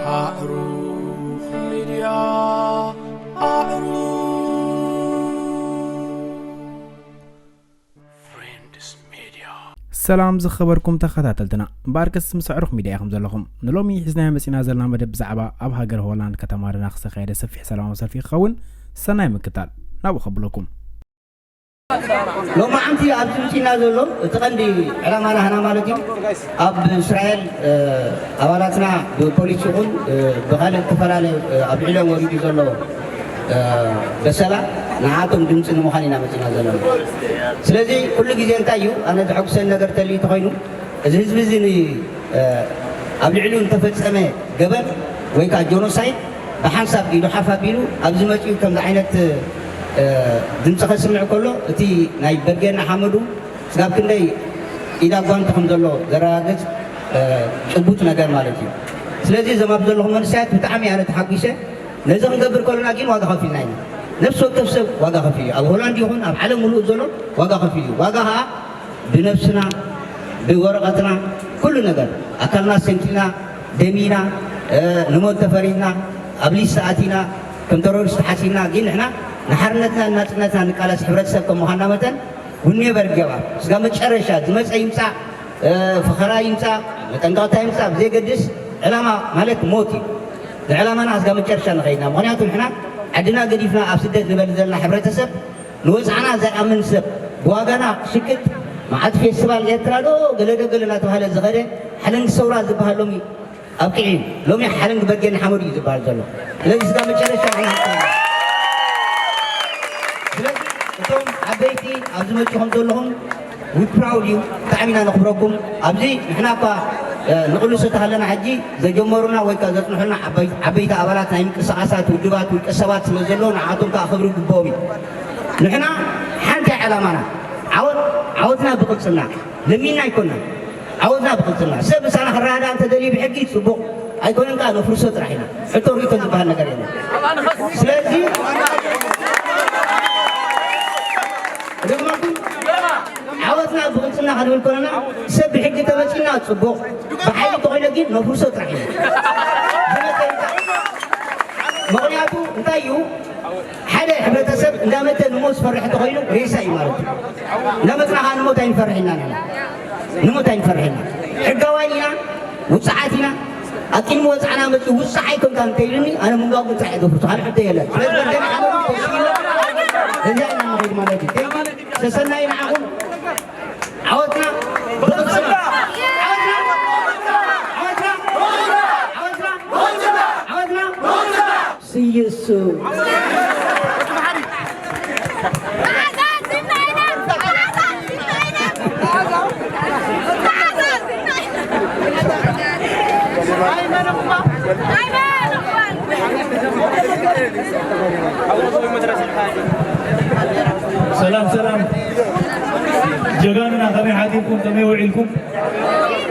ኣዕሩኽ ሚድያ፣ ኣዕሩኽ ፍሬንድስ ሚድያ። ሰላም ዝኸበርኩም ተኸታተልትና፣ እምበኣርከስ ምስ ኣዕሩኽ ሚድያ ኢኹም ዘለኹም። ንሎሚ ሒዝናዮ መጺና ዘለና መደብ ብዛዕባ ኣብ ሃገር ሆላንድ ከተማ ደናኽ ዝተኻየደ ሰፊሕ ሰላማዊ ሰልፊ ክኸውን። ሰናይ ምክታል ናብኡ ከብለኩም። ሎማዓንቲ ኣብዚ ምጺና ዘሎ እቲ ቀንዲ ዕላማ ናህና ማለት እዩ። ኣብ እስራኤል፣ እ፣ ኣባላትና ብፖሊስ ይኹን፣ እ፣ ብኻልእ ዝተፈላለየ፣ እ፣ ኣብ ልዕሊኦም ወሪዱ ዘሎ፣ እ፣ በሰላ ንዓቶም ድምፂ ንምዃን ኢና መጺና ዘለና። ስለዚ ኩሉ ግዜ እንታይ እዩ ኣነ ዘሐጉሰኒ ነገር ተልዩ ተኾይኑ፣ እዚ ህዝቢ እዚ ን-፣ እ፣ ኣብ ልዕሊኡ እንተፈጸመ ገበን ወይ ከዓ ጆኖሳይድ ብሓንሳብ ኢዱ ሓፍ ኣቢሉ ኣብዚ መጺኡ ከምዚ ዓይነት፣ እ፣ ድምፂ ከስምዕ ከሎ እቲ ናይ በርጌድ ንሓመዱ ስጋብ ክንደይ ኢዳ ጓንቲ ከም ዘሎ ዘረጋግጽ፣ እ፣ ጭቡጥ ነገር ማለት እዩ። ስለዚ እዞም ኣብ ዘለኹም መንእሰያት ብጣዕሚ ኣነ ተሓጒሰ። ነዚ ክንገብር ከለና ግን ዋጋ ከፊልና ኢና። ነፍሲ ወከፍ ሰብ ዋጋ ከፊሉ እዩ። ኣብ ሆላንድ ይኹን ኣብ ዓለም ምሉእ ዘሎ ዋጋ ከፊሉ እዩ። ዋጋ ኸዓ ብነብስና፣ ብወረቐትና፣ ኩሉ ነገር፣ ኣካልና ሰንኪልና፣ ደሚና፣ እ፣ ንሞት ተፈሪድና፣ ኣብ ሊስታ ኣቲና፣ ከም ተሮሪስት ተሓሲብና፣ ግን ንሕና ንሓርነትና፣ ንናጽነትና ንቃለስ ሕብረተሰብ ከም ምዃንና መጠን፣ we never give up። ስጋ መጨረሻ ዝመጸ ይምጻእ፣ እ፣ ፈኸራ ይምጻእ፣ መጠንቀቕታ ይምጻእ፣ ብዘየገድስ ዕላማ ማለት ሞት እዩ። ንዕላማና ስጋ መጨረሻ ንኸይድና። ምኽንያቱ ንሕና ዓድና ገዲፍና ኣብ ስደት ንበል ዘለና ሕብረተሰብ ንወጽዓና ዘይኣምን ሰብ ብዋጋና ክሽቅጥ፣ መዓት ፌስቲቫል ኤርትራ ዶ ገለ ዶ ገለ እናተባህለ ዝኸደ ሓለንጊ ሰውራ ዝበሃል ሎሚ ኣብቂዑ እዩ። ሎሚ ሓለንጊ በርጌድ ንሓመዱ እዩ ዝበሃል ዘሎ። ስለዚ ስጋ መጨረሻ ንሕና ስለዚ እቶም ዓበይቲ ኣብዚ መጺኹም ዘለኹም we proud you፣ ብጣዕሚ ኢና ነኽብረኩም። ኣብዚ ንሕና እኳ፣ እ፣ ንቕልሶ ተሃለና ሕጂ ዘጀመሩና ወይ ከኣ ዘጽንሑልና ዓበይ-፣ ዓበይቲ ኣባላት ናይ ምንቅስቓሳት፣ ውድባት፣ ውልቀ ሰባት ስለ ዘለዉ ንዓቶም ከኣ ክብሪ ይግብኦም እዩ። ንሕና ሓንቲ ዕላማና፣ ዓወት፣ ዓወትና ብቕልጽምና፣ ለሚንና ኣይኮንና። ዓወትና ብቕልጽምና። ሰብ ምሳና ክረዳዳእ እንተደልዩ ብሕጊ ጽቡቕ፣ ኣይኮነን ከኣ ነፍርሶ ጥራሕ ኢና። ሕቶ ሪኢቶ ዝበሃል ነገር የለን። ስለዚ እደግመልኩም፣ ዓወትና ብቕልጽምና ክንብል ከለና ሰብ ብሕጊ ተመጺና ጽቡቕ፣ ብሓይሊ ተኾይነ ግን ነፍርሶ ጥራሕ ኢና። ምኽንያቱ እንታይ እዩ? ሓደ ሕብረተሰብ እንዳመተ ንሞት ዝፈርሕ እንተኾይኑ ሬሳ እዩ ማለት እዩ። እንዳመትና ከዓ ንሞት ኣይንፈርሕ ኢና ንሕና። ንሞት ኣይንፈርሕ ኢና። ሕጋውያን ኢና፣ ውፅዓት ኢና። ኣብ ቅድሚ ወፅዓና መፅኡ ውፅዓይ ኮንካ እንተኢሉኒ ኣነ ምንጓጉ ጥራሕ እየ ዘፍርሶ፣ ካልእ ሕቶ የለን። ስለዚ በርገን ሓመዱ ተሽኪሉ በዚኣ ኢና ንኸይድ ማለት እዩ። ሰሰናዩ ንዓኹም። ዓወትና ብቕልጽምና። ዓወትና! ዓወትና! ዓወትና! ስይሱ። ሰላም ሰላም ጀጋኑና፣ ከመይ ሓዲርኩም? ከመይ ውዒልኩም?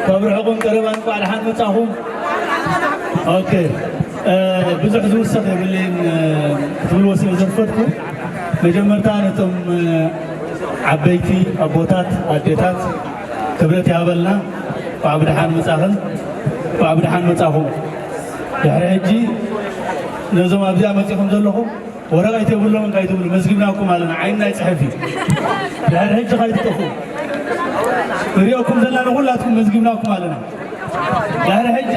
ካብ ርሑቕን ቀረባን እንኳዕ ደሓን መጻኹም። ኦኬ፣ እ፣ ብዙሕ ዝውሰኽ የብለይን፣ እ፣ ክትብልዎ ስለ ዘርፈድኩ፣ መጀመርታ ነቶም፣ እ፣ ዓበይቲ ኣቦታት፣ ኣዴታት ክብረት ይሃበልና። እንኳዕ ብደሓን መጻኽን፣ እንኳዕ ብደሓን መጻኹም። ድሕሪ ሕጂ ነዞም ኣብዚኣ መጺኹም ዘለኹም ወረቐት የብሎምን ካይትብሉ መዝግብናኩም ኣለና። ዓይንና ይጽሕፍ እዩ። ድሕሪ ሕጂ ካይትጠፍኡ ንሪኦኩም ዘለና ኩላትኩም መዝግብናኩም ኣለና። ድሕሪ ሕጂ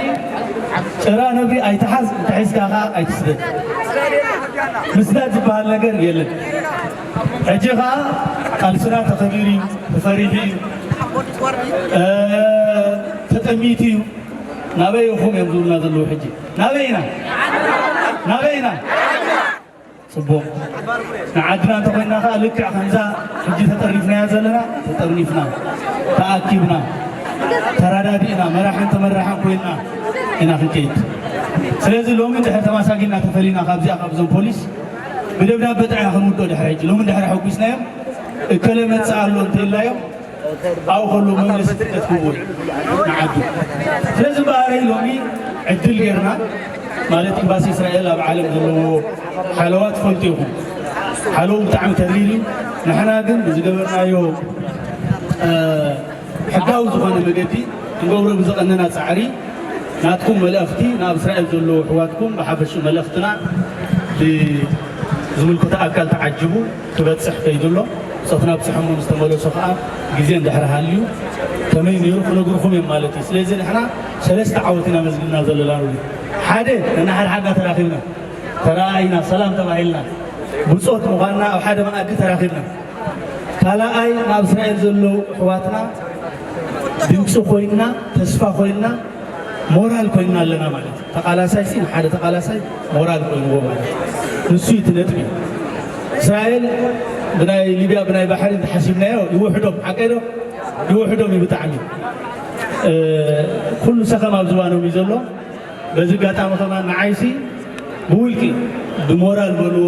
ጭራ ነብሪ ኣይትሓዝ፣ እንተሒዝካ ኸዓ ኣይትስደድ። ምስዳድ ዝበሃል ነገር የለን። ሕጂ ኸዓ ቃልስና ተኸቢሩ እዩ፣ ተፈሪሑ እዩ፣ እ፣ ተጠሚቱ እዩ። ናበይ ኢኹም እዮም ዝብሉና ዘለዉ ሕጂ? ናበይ ኢና? ናበይ ኢና? ጽቡቕ። ንዓድና እንተኾይንና ከኣ ልክዕ ከምዛ ሕጂ ተጠርኒፍናያ ዘለና ተጠርኒፍና፣ ተኣኪብና፣ ተረዳዲእና፣ መራሕን ተመራሕን ኮይንና ኢና ክንከይድ። ስለዚ ሎሚ እንድሕር ተማሳጊና ተፈሊና ካብዚኣ ካብዞም ፖሊስ ብደብዳበ ጥራሕ ኢና ክንውድኦ ድሕሪ ሕጂ። ሎሚ እንድሕር ኣሐጒስናዮም እከለ መጽእ ኣሎ እንተኢልናዮም ኣብኡ ከሎ መመለሲ ትሕተት ክውን ንዓዱ። ስለዚ እምበኣረይ ሎሚ ዕድል ጌርና፣ ማለት ኤምባሲ እስራኤል ኣብ ዓለም ዘለዎ ሓለዋ ትፈልጡ ኢኹም። ሓለዉ ብጣዕሚ ተሪር እዩ። ንሕና ግን ብዝገበርናዮ፣ እ፣ ሕጋዊ ዝኾነ መገዲ ክንገብሮ ብዝቐነና ጻዕሪ ናትኩም መልእኽቲ ናብ እስራኤል ዘለዉ ኣሕዋትኩም ብሓፈሽኡ መልእኽትና ብዝምልከቶ ኣካል ተዓጂቡ ክበጽሕ ከይዱ ኣሎ። ብጾትና ኣብጺሖሞ ምስ ተመለሱ ከኣ ግዜ እንድሕር ሃልዩ ከመይ ነይሩ ክነግርኹም እዮም ማለት እዩ። ስለዚ ንሕና ሰለስተ ዓወት ኢና መዝጊብና ዘለና። ሓደ፣ ነንሓድሓድና ተራኺብና፣ ተረኣኢና፣ ሰላም ተባሂልና፣ ብጾት ምዃንና ኣብ ሓደ መኣዲ ተራኺብና። ካልኣይ፣ ናብ እስራኤል ዘለዉ ኣሕዋትና ድምፂ ኮይንና፣ ተስፋ ኮይንና፣ ሞራል ኮይንና ኣለና ማለት እዩ። ተቓላሳይ ሲ ንሓደ ተቓላሳይ ሞራል ኮይንዎ ማለት እዩ። ንሱ እዩ እቲ ነጥቢ። እስራኤል ብናይ ሊብያ ብናይ ባሕሪ እንተሓሲብናዮ ይውሕዶም፣ ሓቀይ ዶ? ይውሕዶም እዩ ብጣዕሚ። እ፣ ኩሉ ሰኸም ኣብ ዝባኖም እዩ ዘሎ። በዚ ኣጋጣሚ ከማን ንዓይሲ ብውልቂ ብሞራል በልዎ፣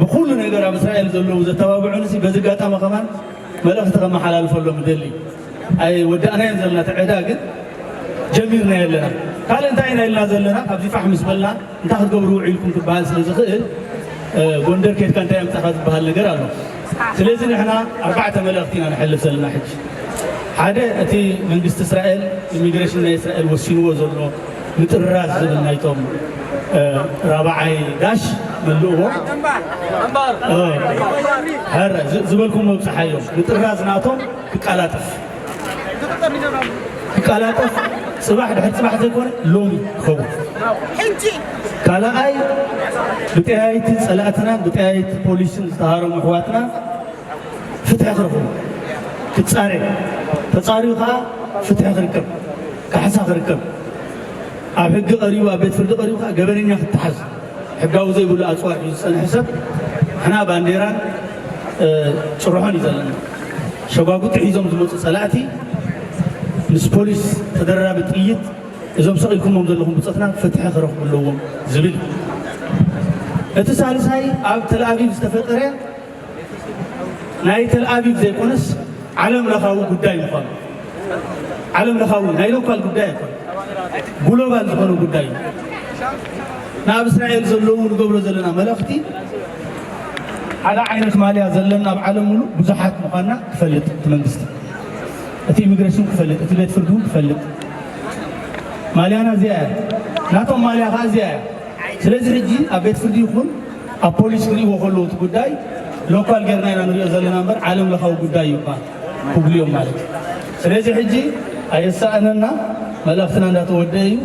ብኩሉ ነገር ኣብ እስራኤል ዘለዉ ዘተባብዑንሲ በዚ ኣጋጣሚ ከማን መልእኽቲ ከመሓላልፈሎም እደሊ። ኣይወዳእናዮን ዘለና፣ እቲ ዕዳ ግን ጀሚርናዮ ኣለና። ካልእ እንታይ ኢና ኢልና ዘለና? ካብዚ ፋሕ ምስ በልና እንታይ ክትገብሩ ውዒልኩም ክበሃል ስለ ዝኽእል፣ እ፣ ጎንደር ኬድካ እንታይ ኣምጻኻ ዝበሃል ነገር ኣሎ። ስለዚ ንሕና ኣርባዕተ መልእኽቲ ኢና ነሕልፍ ዘለና ሕጂ። ሓደ፣ እቲ መንግስቲ እስራኤል፣ ኢሚግሬሽን ናይ እስራኤል ወሲንዎ ዘሎ ምጥራዝ ዝብል ናይቶም፣ እ፣ ራብዓይ ዳሽ መልእዎ። እ፣ ሕረ ዝ-፣ ዝበልኩም መብጽሓ እዮም። ምጥራዝ ናቶም ክቀላጠፍ፣ ክቀላጠፍ፣ ጽባሕ ድሕሪ ጽባሕ ዘይኮነ ሎሚ ክኸውን። ካልኣይ፣ ብጠያይቲ ጸላእትናን ብጠያይቲ ፖሊስን ዝተሃረሙ ኣሕዋትና ፍትሒ ክረኽቡ ክጻረ፣ ተጻርዩ ከኣ ፍትሒ ክርከብ፣ ካሕሳ ክርከብ፣ ኣብ ሕጊ ቀሪቡ፣ ኣብ ቤት ፍርዲ ቀሪቡ ከኣ ገበነኛ ክተሓዝ፣ ሕጋዊ ዘይብሉ ኣጽዋር ሒዙ ዝጸንሐ ሰብ፣ ንሕና ባንዴራን፣ እ፣ ጭርሖን እዩ ዘለና። ሸጓጉጢ ሒዞም ዝመጹ ጸላእቲ ምስ ፖሊስ ተደራራቢ ጥይት እዞም ሰቒልኩሞም ዘለኹም ብጾትና ፍትሒ ክረኽቡ ኣለዎም ዝብል እዩ። እቲ ሳልሳይ ኣብ ተልኣቪቭ ዝተፈጠረ ናይ ተልኣቪቭ ዘይኮነስ ዓለም ለኻዊ ጉዳይ ምዃኑ፣ ዓለም ለኻዊ ናይ ሎካል ጉዳይ ኣይኮነ፣ ግሎባል ዝኾነ ጉዳይ እዩ። ንኣብ እስራኤል ዘለዉ ንገብሮ ዘለና መልእኽቲ ሓደ ዓይነት ማልያ ዘለና ኣብ ዓለም ሙሉእ ብዙሓት ምዃንና ክፈልጥ እቲ መንግስቲ፣ እቲ ኢሚግሬሽን ክፈልጥ፣ እቲ ቤት ፍርዲ እውን ክፈልጥ። ማልያና እዚኣ እያ፣ ናቶም ማልያ ከዓ እዚኣ እያ። ስለዚ ሕጂ ኣብ ቤት ፍርዲ ይኹን ኣብ ፖሊስ ክርእይዎ ከለዉ እቲ ጉዳይ ሎካል ጌርና ኢና ንሪኦ ዘለና እምበር ዓለም ለኻዊ ጉዳይ እዩ እባ ክብሉ እዮም ማለት እዩ። ስለዚ ሕጂ ኣየሳእነና፣ መልእኽትና እንዳተወደአ እዩ፣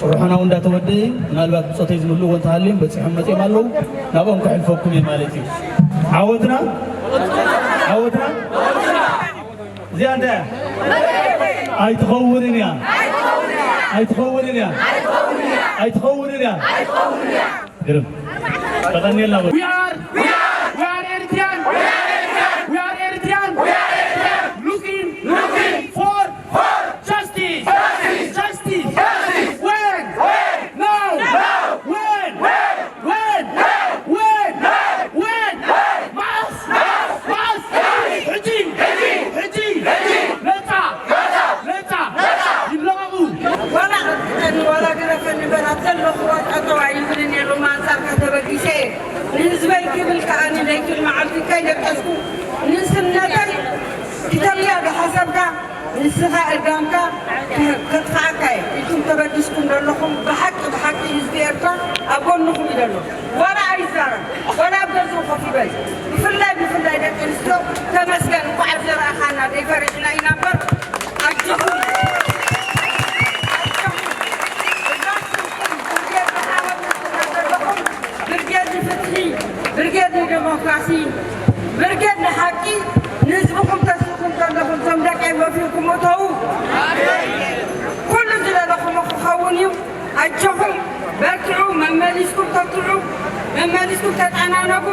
ጭርሖና እውን እንዳተወደአ እዩ። ምናልባት ብፆተይ ዝምህልዎ እንተሃልዮም በፂሖም መፂኦም ኣለዉ፣ ናብኦም ከሕልፈኩም እየ ማለት እዩ። ዓወትና ዓወትና እዚኣ እንታይ እያ? ኣይትኸውንን እያ። ኣይትኸውንን እያ። ኣይትኸውንን እያ። ግርም። ተቐንየልና በሉ። We are, we are Eritrean. We are Eritrean. We are Eritrean. Looking, looking for, for justice. Justice. Justice. Justice. When? When? Now. Now. When? When? When? Now. When? Now. When? Now. መዓስ? መዓስ? መዓስ? ሕጂ! ሕጂ! ሕጂ! ነጻ! ነጻ! ነጻ! ይለቐቑ! ዋላ ቅጥቅጠኒ ዋላ ግረፈኒ በል፣ ኣብ ዘለኹዎ ጠጠው ኣይብልን እየ፣ ሎሚ ኣንጻርካ ተበጊሰ እየ። ንህዝበይ ክብል ከኣ ንለይትን መዓልትን ከይደቀስኩ ንስነተይ ክተብያ ዝሓሰብካ ንስኻ እርጋምካ ከጥፍኣካ እየ። ኢልኩም ተበጊስኩም ዘለኹም ብሓቂ ብሓቂ ህዝቢ ኤርትራ ኣብ ጎንኹም እዩ ዘሎ። ዋላ ኣይዛረብ፣ ዋላ ኣብ ገዝኡ ኮፍ ይበል። ብፍላይ ብፍላይ ደቂ ኣንስትዮ ተመስገን፣ እንኳዕ ዘርኣኻና፣ ዘይፈሪሕና ኢና እምበር። ኣጆኹም። ኣጆኹም። እዛ ስልኩም ብርጌድ ንሓወት ዘለኹም፣ ብርጌድ ንፍትሒ፣ ብርጌድ ንደሞክራሲ፣ ብርጌድ ንሓቂ፣ ንህዝብኹም ተሲኹም ዘለኹም፣ እቶም ደቀይ ወፊርኩም እተዉ። ኩሉ ዝደለኹሞ ክኸውን እዩ። ኣጆኹም በርትዑ፣ መመሊስኩም ተትዑ፣ መመሊስኩም ተጠናነቁ።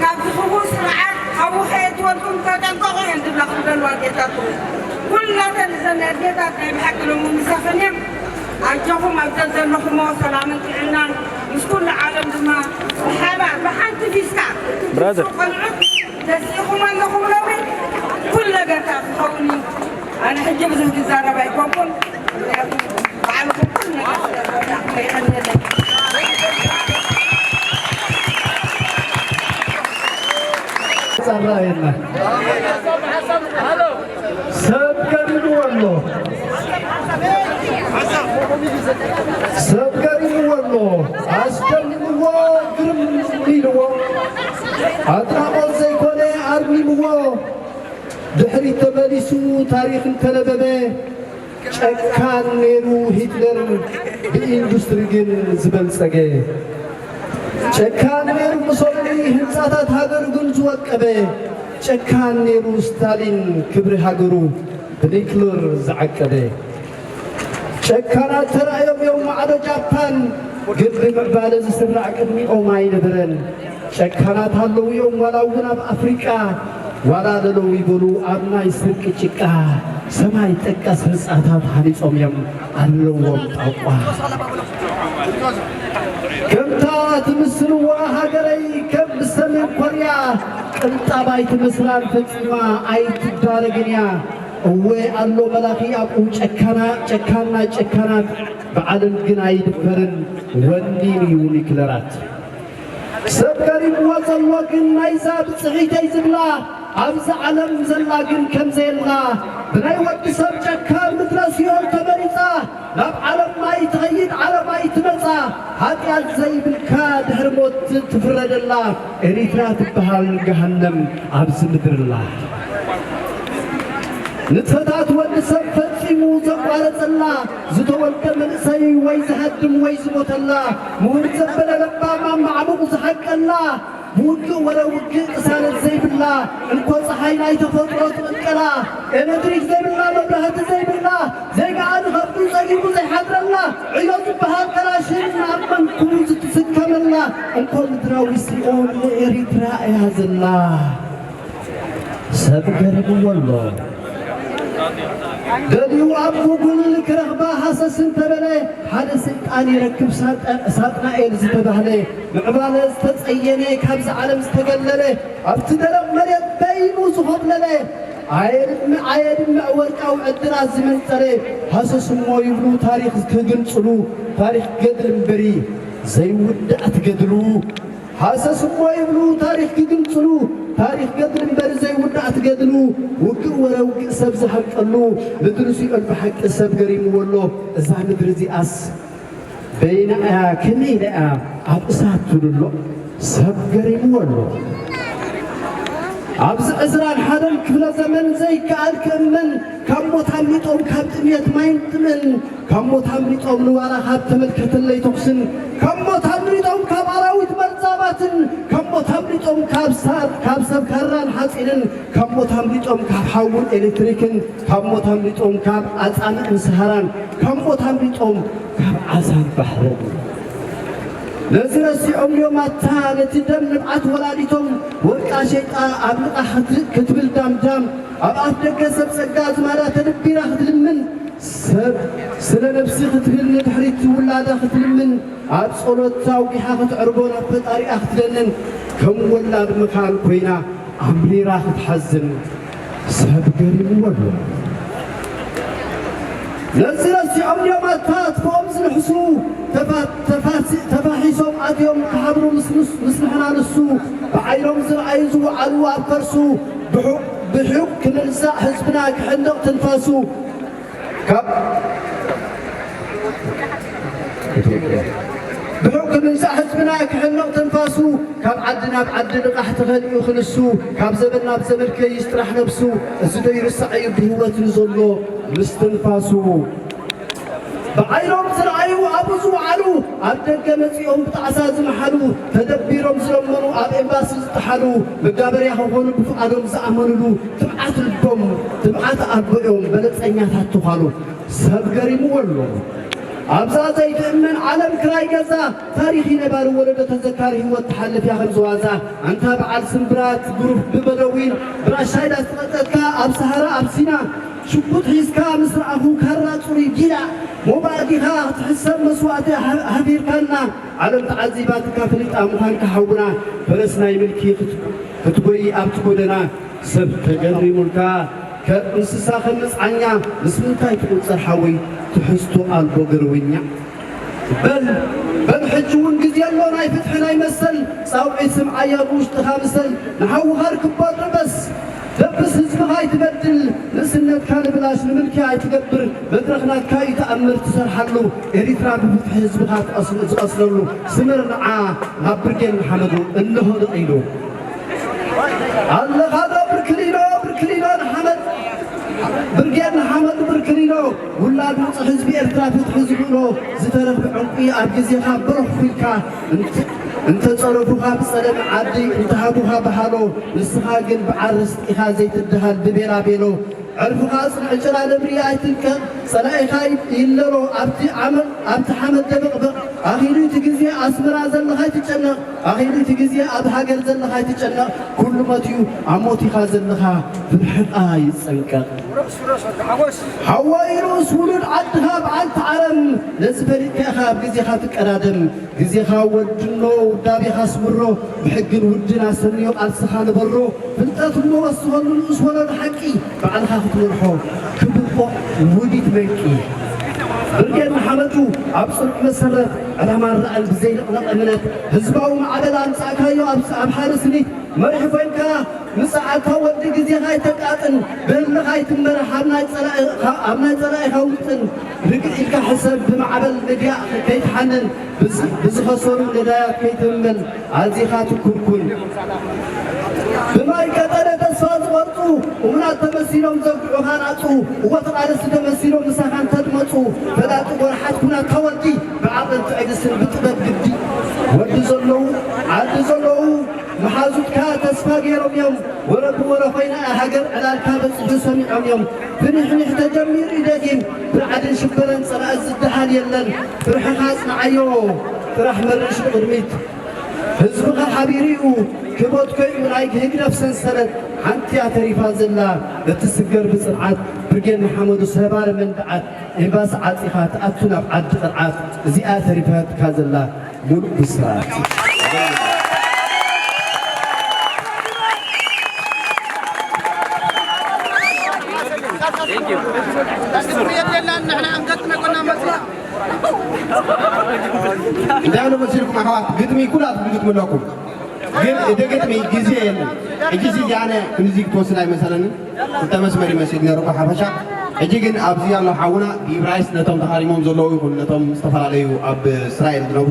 ካብዚ ክቡር ስርዓት ሓዊ ከየትወልኩም ተጠንቀቑ እዮም ዝብላኹም ዘለዋ ኣዴታትኩም። ኩላተን እዘን ኣዴታት ናይ ብሓቂ ሎሚ ምሳኽን እዮም። ኣጆኹም ኣብ ዘዘለኹሞ ሰላምን ጥዕናን ምስ ኩሉ ዓለም ድማ ብሓባር ብሓንቲ ፊስታ ብራዘር። ቆልዑት ተሲእኹም ኣለኹም ነውሪ ኩሉ ነገር ከኣ ክኸውን እዩ። ኣነ ሕጂ ብዙሕ ክዛረብ ኣይኮንኩን፣ ምኽንያቱ ባዕልኹም ኩሉ ነገር ስለ ዝረዳእኩም የቐንየለይ። ጸራ የለን። ሰብ ገዲሉ ኣሎ። ሰብ ገሪምዎ ኣሎ፣ ኣስደሚምዎ፣ ግርም ኢልዎ። ኣድናቖት ዘይኮነ ኣርሚምዎ፣ ድሕሪት ተመሊሱ ታሪኽ እንተነበበ፣ ጨካን ነይሩ ሂትለር፣ ብኢንዱስትሪ ግን ዝበልጸገ። ጨካን ነይሩ ሙሶሊኒ፣ ህንጻታት ሃገሩ ግን ዝወቀበ። ጨካን ነይሩ ስታሊን፣ ክብሪ ሃገሩ ብኒክለር ዝዓቀበ። ጨካናት ተራእዮም እዮም ማዕዶ ጃፓን፣ ግን ብምዕባለ ዝስራዕ ቅድሚኦም ኣይነበረን። ጨካናት ኣለዉ እዮም ዋላ እውን ኣብ ኣፍሪቃ፣ ዋላ ለለው ይበሉ ኣብ ናይ ስርቂ ጭቃ። ሰማይ ጠቀስ ህንጻታት ሃኒጾም እዮም ኣለዎም ጣቋ። ከምታ ትምስልዋ ሃገረይ ከም ብሰሜን ኮርያ ቅንጣብ ኣይትመስላን ፈጺማ ኣይትዳረግን እያ። እወ ኣሎ መላኺ ኣብኡ ጨካና፣ ጨካና ጨካናት ብዓለም ግን ኣይድፈርን ወኒን እዩ ኒክለራት። ሰብ ገሪምዎ ዘሎ ግን ናይዛ ብጽሒተይ ዝብላ ኣብዛ ዓለም ዘላ ግን ከም ዘየላ ብናይ ወዲ ሰብ ጨካ ምድረ ሲኦል ተመሪጻ ናብ ዓለም ማይ ትኸይድ ዓለም ማይ ትመጻ። ሃጢኣት ዘይብልካ ድሕሪ ሞት ትፍረደላ ኤሪትራ ትበሃል ገሃነም ኣብዚ ምድርላ። ንጥፈታት ወዲ ሰብ ፈጺሙ ዘቋረጸላ ዝተወልደ መንእሰይ ወይ ዝሃድም ወይ ዝሞተላ ምሁር ዘበለ ለባም ኣብ ማዕሙቕ ዝሓቀላ ብውግእ ወረ ውግእ ቅሳነት ዘይብላ እንኮ ጸሓይ ናይ ተፈጥሮ ትቕቀላ ኤሌክትሪክ ዘይብላ መብራህቲ ዘይብላ ዜጋኣ ንኸብዱ ጸጊቡ ዘይሓድረላ ዕዮ ዝበሃል ከላሽን ኣብ መንኩቡ ዝትስከመላ እንኮ ምድራዊ ሲኦል ንኤሪትራ እያ ዘላ። ሰብ ገሪምዎ ኣሎ። ደልዩ ኣብ ጉግል ክረኽባ ሃሰስ እንተበለ ሓደ ስልጣን ይረክብ ሳጠ- ሳጥናኤል ዝተባህለ ምዕባለ ዝተጸየነ ካብዚ ዓለም ዝተገለለ ኣብቲ ደረቕ መሬት በይኑ ዝኾብለለ ኣየድምዕ ኣየድምዕ ወርቃዊ ዕድላት ዝመንጸረ ሃሰስ እሞ ይብሉ ታሪኽ ክግንጽሉ ታሪኽ ገድሊ እምበሪ ዘይውዳእ ትገድሉ ሃሰስ እሞ ይብሉ ታሪኽ ክግንጽሉ ታሪኽ ገድሊ እምበር ዘይውዳእ ትገድሉ ውግእ ወረ ውግእ ሰብ ዝሃንቀሉ ምድሪ ሲኦል ብሓቂ ሰብ ገሪምዎ ኣሎ እዛ ምድሪ እዚኣስ በይና እያ ከመይ ኢላ እያ ኣብ እሳት ትውድሎ ሰብ ገሪምዎ ኣሎ ኣብዚ ዕስራን ሓደን ክፍለ ዘመን ዘይከኣል ክእመን ካብ ሞት ኣምሊጦም ካብ ጥሜት ማይን ጥምን ካብ ሞት ኣምሊጦም ንዋላ ካብ ተመልከተለይ ተኹስን ካብ ሞት ኣምሊጦም ካብ ኣራዊት መርዛማትን ካብ ሞት ኣምሊጦም ካብ ሳር ካብ ሰብ ካራን ሓፂንን ካብ ሞት ኣምሊጦም ካብ ሓውን ኤሌክትሪክን ካብ ሞት ኣምሊጦም ካብ ኣፃምእን ሰሃራን ካብ ሞት ኣምሊጦም ካብ ዓሳን ባሕርን ነዚ ረሲዖም እዮም ኣታ ነቲ ደም ንብዓት ወላዲቶም ወርቃ ሸይጣ ኣብ ልቓ ክትብል ዳምዳም ኣብ ኣፍ ደገ ሰብ ጸጋ ዝማዳ ተደቢራ ክትልምን ሰብ ስለ ነብሲ ክትብል ንድሕሪት ውላዳ ክትልምን ኣብ ጸሎት ኣውጊሓ ክትዕርቦ ናብ ፈጣሪኣ ክትደንን ከም ወላድ ምኻን ኮይና ኣምሪራ ክትሓዝን ሰብ ገሪምዎ ኣሎ። ነዚ ረሲዖም እዮም ኣታ ኣጥፍኦም ዝንሕሱ ተፋ- ተፋሲ- ተፋሒሶም ኣትዮም ክሓብሩ ምስ ንስ- ምስ ንሕና ንሱ ብዓይኖም ዝረኣዩ ዝወዓሉ ኣብ ከርሱ ብሑ- ብሑቕ ክምንሳእ ህዝብና ክሕንቕ ትንፋሱ ካብ ብሕክምንሳ ህዝብና ክሕንቕ ትንፋሱ ካብ ዓዲ ናብ ዓዲ ንቓሕ ተኸሊኡ ክንሱ ካብ ዘበን ናብ ዘመን ከይስ ጥራሕ ነብሱ እዚ ዶ ይርሳዕ እዩ ብህይወት ንዘሎ ምስትንፋሱ ብዓይኖም ዝረኣዩ ኣብኡ ዝወዓሉ ኣብ ደገ መጺኦም ብጣዕሳ ዝመሓሉ ተደቢሮም ዝለመኑ ኣብ ኤምባሲ ዝጠሓሉ መጋበርያ ክኾኑ ብፍቓዶም ዝኣመኑሉ ትብዓት ልቦም ትብዓት ኣቦኦም በለጸኛታት ተዃሉ ሰብ ገሪምዎ ኣሎ ኣብዛ ዘይትእመን ዓለም ክራይ ገዛ ታሪኽ ነባሪ ወለዶ ተዘካሪ ህይወት ተሓልፍ እያ ከም ዝዋዛ ኣንታ በዓል ስምብራት ግሩፍ ብበደዊን ብራሻይዳ ዝተቐጠልካ ኣብ ሰሃራ ኣብ ሲና ሽጉጥ ሒዝካ ምስ ረኣኹ ካራ ጽሩይ ጊላ ሞባእ ዲኻ ክትሕሰብ መስዋእቲ ሃ- ሃቢርካና ዓለም ተዓዚባትካ ፍሊጣ ምዃንካ ሓውና ፈረስ ናይ ምልኪ ክት- ክትጎይ ኣብቲ ጎደና ሰብ ተገሪሙልካ ከ እንስሳ ከም መጽዓኛ ምስ ምንታይ ትቑጸር ሓወይ ትሕዝቶ ኣልቦ ገርወኛ በል በል ሕጂ እውን ግዜ ኣሎ ናይ ፍትሒ ናይ መሰል ጻውዒት ስምዓያ ብውሽጥኻ ምሰል ንሓውኻ ርክቦ ድበስ ደብስ ህዝብኻ ኣይትበድል፣ ንእስነትካ ንብላሽ ንምልኪ ኣይትገብር፣ መድረኽ ናትካ እዩ ተኣምር ትሰርሓሉ፣ ኤሪትራ ብፍትሒ ህዝብኻ ትቐስል-፣ ዝቐስለሉ፣ ስምር ንዓ ናብ ብርጌድ ንሓመዱ እንሆ ደቒሉ። ኣለኻ ዶ ብርክሊኖ፣ ብርክሊኖ ንሓመድ፣ ብርጌድ ንሓመዱ ብርክሊኖ፣ ውላድ ውጹዕ ህዝቢ ኤርትራ ፍትሒ ዝኽእሎ፣ ዝተረኽበ ዕንቁ ኣብ ግዜኻ በረኽ ኢልካ እንተ-፣ እንተጸረፉኻ ብጸለመ ዓዲ፣ እንተሃቡኻ ብሃሎ፣ ንስኻ ግን ብዓር ርስጢኻ ዘይትደሃል ብቤላ ቤሎ። ዕርፍኻ ኣጽንዕ ጭራ ነብሪ ኣይትልቀቕ፣ ጸላኢኻ ይለሎ ኣብቲ ዓመ-፣ ኣብቲ ሓመድ ደበቕበቕ። ኣኺሉ እቲ ግዜ ኣስመራ ዘለኻ ኣይትጨነቕ፣ ኣኺሉ እቲ ግዜ ኣብ ሃገር ዘለኻ ኣይትጨነቕ። ኩሉ ሞት እዩ ኣብ ሞት ኢኻ ዘለኻ ብርሕቓ ይጸንቀቕ። ሓወይ ርእስ ውሉድ ዓድኻ በዓልቲ ዓረም፣ ነዚ ፈሊጥካ ኢኻ ኣብ ግዜኻ ትቀዳደም። ግዜኻ ወድኖ፣ ውዳቤኻ ኣስምሮ፣ ብሕግን ውድን ኣሰንዮ ቃልስኻ ንበሮ። ፍልጠት እሞ ወስኸሉ ንኡስ ወለዶ ሓቂ፣ ባዕልኻ ክትመርሖ ክብቆ ውዲት መንቂ። ብርጌድ ንሓመዱ ኣብ ጽኑዕ መሰረት፣ ዕላማን ራእን ብዘይንቕነቕ እምነት፣ ህዝባዊ ማዕበል ኣምጻእካዮ ኣብ፣ ኣብ ሓደ ስኒት መሪሕ ኮይንካ ምጻእካ ወዲ ግዜኻ ኣይተቃጥን፣ ብህልኻ ኣይትመራሕ፣ ኣብ ናይ ጸላኢ-፣ ኣብ ናይ ጸላኢኻ ውጥን፣ ርግእ ኢልካ ሕሰብ፣ ብማዕበል ሚድያ ከይትሓንን፣ ብዝ-፣ ብዝኸሰሩ ነዳያት ከይትህመል፣ ኣዚኻ ትኩርኩን። ብማይ ቀጠነ ተስፋ ዝቖርጹ፣ እሙናት ተመሲሎም ዘጉዑኻ ናጹ፣ እወ ተቓለስቲ ተመሲሎም ምሳኻ እንተድመጹ፣ ፈላጢ ጎርሓት ኩናት ተወዲ፣ ብዓቕልን ትዕግስትን ብጥበብ ግዲ። ወዲ ዘለዉ፣ ዓዲ ዘለዉ፣ መሓዙትካ ተስፋ ገይሮም እዮም፣ ወረ ብወረ ኮይና እያ ሃገር፣ ዕላልካ በጺሑ ሰሚዖም እዮም። ፍንሕንሕ ተጀሚሩ እዩ ደጊም፣ ብርዓድን ሽበራን ጸላኢ ዝደሃል የለን። ፍርሕኻ ኣጽንዓዮ ጥራሕ፣ መርሽ ንቕድሚት። ህዝብኻ ሓቢሩ እዩ፣ ክቦት ኮይኑ ናይ ህግደፍ ሰንሰለት፣ ሓንቲ እያ ተሪፋ ዘላ፣ እትስገር ብጽንዓት። ብርጌድ ንሓመዱ ሰባሪ መንድዓት፣ ኤምባሲ ዓጺኻ ትኣቱ ናብ ዓዲ ቅርዓት፣ እዚኣ ተሪፋትካ ዘላ። ሙሉእ ብስራት። እንታይ ኣሎ መሲልኩም ኣሕዋት? ግጥሚ ኩላትኩም ግጥሚ ኣለኩም፣ ግን እቲ ግጥሚ ግዜ የለን። ሕጂ እዚ ኣነ ክንዚ ክትወስድ ኣይመሰለንን። ክልተ መስመር ይመስል ነይሩ ብሓፈሻ። ሕጂ ግን ኣብዚ ኣሎ ሓውና ብኢብራይስጥ ነቶም ተሃሪሞም ዘለዉ ይኹን ነቶም ዝተፈላለዩ ኣብ እስራኤል ዝነብሩ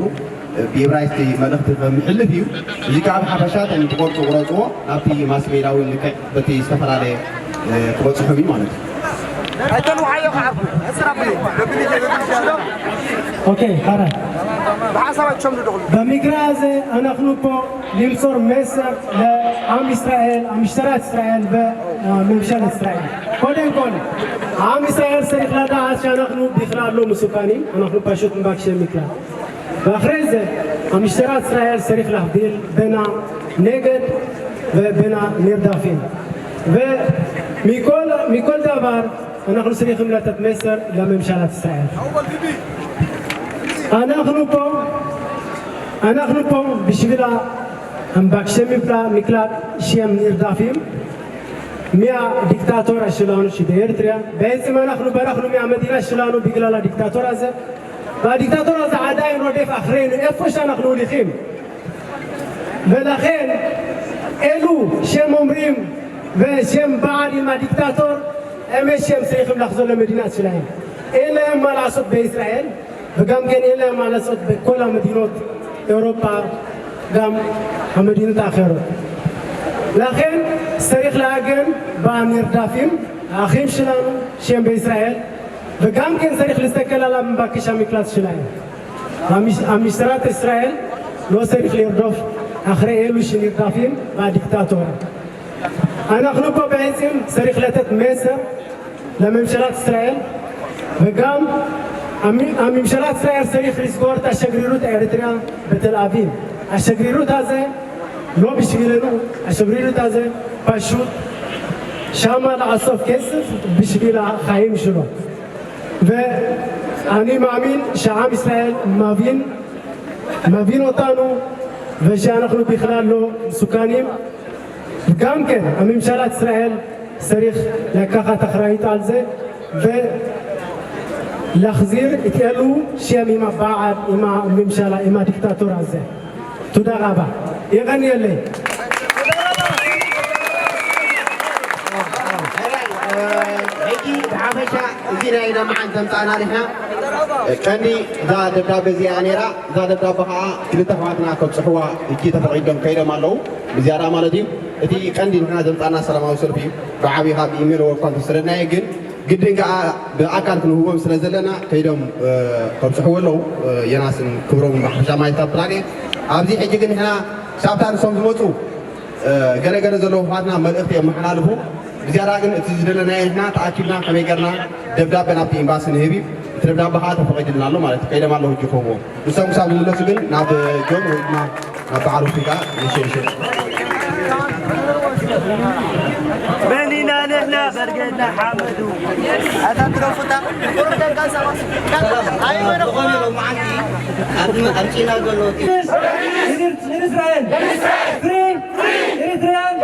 ብኢብራይስጥ መልእኽቲ ከምሕልፍ እዩ። እዚ ከዓ ብሓፈሻ እቶም ትቆርጹ ቁረጽዎ፣ ናብቲ ማስ ሜዳ እውን ልክዕ በቲ ዝተፈላለየ፣ እ፣ ክበጽሖም እዩ ማለት እዩ። ኣይተንውሓዮ ከዓ ኣስር ኣቢሉ በብልጅ በብልጅ ኦኬ፣ ሐረ ብሓሳባቸውም ንደኽሉ በሚግራ ዘ ኣናኽኑፖ ሊምሶር ሜሰር ለኣም እስራኤል ኣምሽተራት እስራኤል በ መምሸል እስራኤል ኮደን ኮን ዓም እስራኤል ሰሪኽላዳ ኣሻናኽኑ ቢኽላሎ ምስካኒ ኣናኽኑ ፓሾት ምባክሸ ሚክላ ባኽሬዘ ኣምሽተራት እስራኤል ሰሪኽላ ቢል በና ነገድ በና ኒርዳፊን ሚኮል ሚኮል ዳባር ኣናኽኑ ሰሪኽም ለተት ሜሰር ለመምሻላት እስራኤል ኣናኽኑፖ ኣናኽኑፖ ብሽብላ ኣምባክሸ ሚፍላ ሚክላ ሽየም ኒርዳፊም ሚያ ዲክታቶር ኣሽላኑ ሽደ ኤርትርያ በየንፂ መናኽኑ በራኽኑ ሚያ መዲና ሽላኑ ቢግላላ ዲክታቶር ኣዘ ባ ዲክታቶር ኣዘ ዓዳይ ሮዴፍ ኣኽሬኑ ኤፎሻ ናኽኑ ውሊኺም በላኼን ኤሉ ሸም ኦምሪም በሸም በዓል ኢማ ዲክታቶር ኤመ ሸም ሰይኽም ላኽ ዘሎ መዲና ሽላይም ኤለ ማላሶት በእስራኤል በጋም ገን የለ ማለት በኮላ መዲኖት ኤውሮጳ ጋም መዲኖት ኣኸሮት ላኸን ሰሪኽ ለኣገን ባኒር ዳፊም ኣኺም ሽላኑ ሸም በእስራኤል በጋም ገን ሰሪኽ ልስተከላላ ምባክሻ ሚክላት ሽላዩ ኣሚሽተራት እስራኤል ሎ ሰሪኽ ሌርዶፍ ኣኽረ ኤሉ ሽኒር ዳፊም ባዲክታቶር ኣናኽንኮ በዕፅም ሰሪኽ ለተት ሜሰር ለመምሸላት እስራኤል በጋም ኣም ምምሸላት እስራኤል ሰሪኽ ሪስጎርት ኣሸግሪሩት ኤርትርያ በተል ኣቪቭ ኣሸግሪሩት ኣዘ ሎ ብሽግለኑ ኣሸግሪሩት ኣዘ ፓሹት ሻማ ለኣሶፍ ኬስፍ ብሽግላ ኻይም ሽሎ በ ኣኒ ማሚን ሸዓም እስራኤል ማቪን ማቪን ኦታኑ በሻ ኣናኽኑ ቢኽላሎ ሱካኒም ጋምከን ኣብ ምምሻላት እስራኤል ሰሪኽ ለካኻ ተኽራይት ኣልዘ ለኽዚር እትኤሉ ሽየም ኢማ ባዓድ ኢማ ምምሻላ ኢማ ዲክታቶር ኣዘ ቱዳ ቓባ የቐንየለይ ብሓፈሻ እዚ ናይ ሎማዓንቲ ዘምፃእና ንሕና ቀንዲ እዛ ደብዳበ እዚኣ ነይራ። እዛ ደብዳበ ከዓ ክልተ ኣሕዋትና ከብፅሕዋ እጂ ተፈቒዶም ከይዶም ኣለዉ። ብዝያዳ ማለት እዩ እቲ ቀንዲ ንሕና ዘምፃእና ሰላማዊ ሰልፊ እዩ። ብዓብዪ ካብ ኢሜል ወኳ እንተሰደድናዮ ግን ግድን ከዓ ብኣካል ክንህቦም ስለ ዘለና ከይዶም ከብፅሕዎ ኣለዉ። የናስን ክብሮም ብሓፈሻ ማይታ ፕላኔ ኣብዚ ሕጂ ግን ንሕና ሳብታ ንሶም ዝመፁ ገለገለ ዘለዉ ኣሕዋትና መልእኽቲ የመሓላልፉ። ብዝያዳ ግን እቲ ዝደለናዮ ንሕና ተኣኪብና ከመይ ገርና ደብዳበ ናብቲ ኤምባሲ ንህብ እዩ። እቲ ደብዳበ ከዓ ተፈቒድልና ኣሎ ማለት እዩ። ከይዶም ኣለዉ ሕጂ ክህብዎም። ንሶም ክሳብ ዝምለሱ ግን ናብ ጆን ወይ ድማ ናብ በዓል ኣፍሪቃ ንሸንሸን። መን ኢና ንሕና በርገና ሓመዱ ኣታ ትረፉታ ቁሩብ ደቃ ሰባት ኣይመረኹ ዝኾነ ሎማዓንቲ ኣብ- ኣብፂና ዘሎ እቲ In Israel. Free Eritrean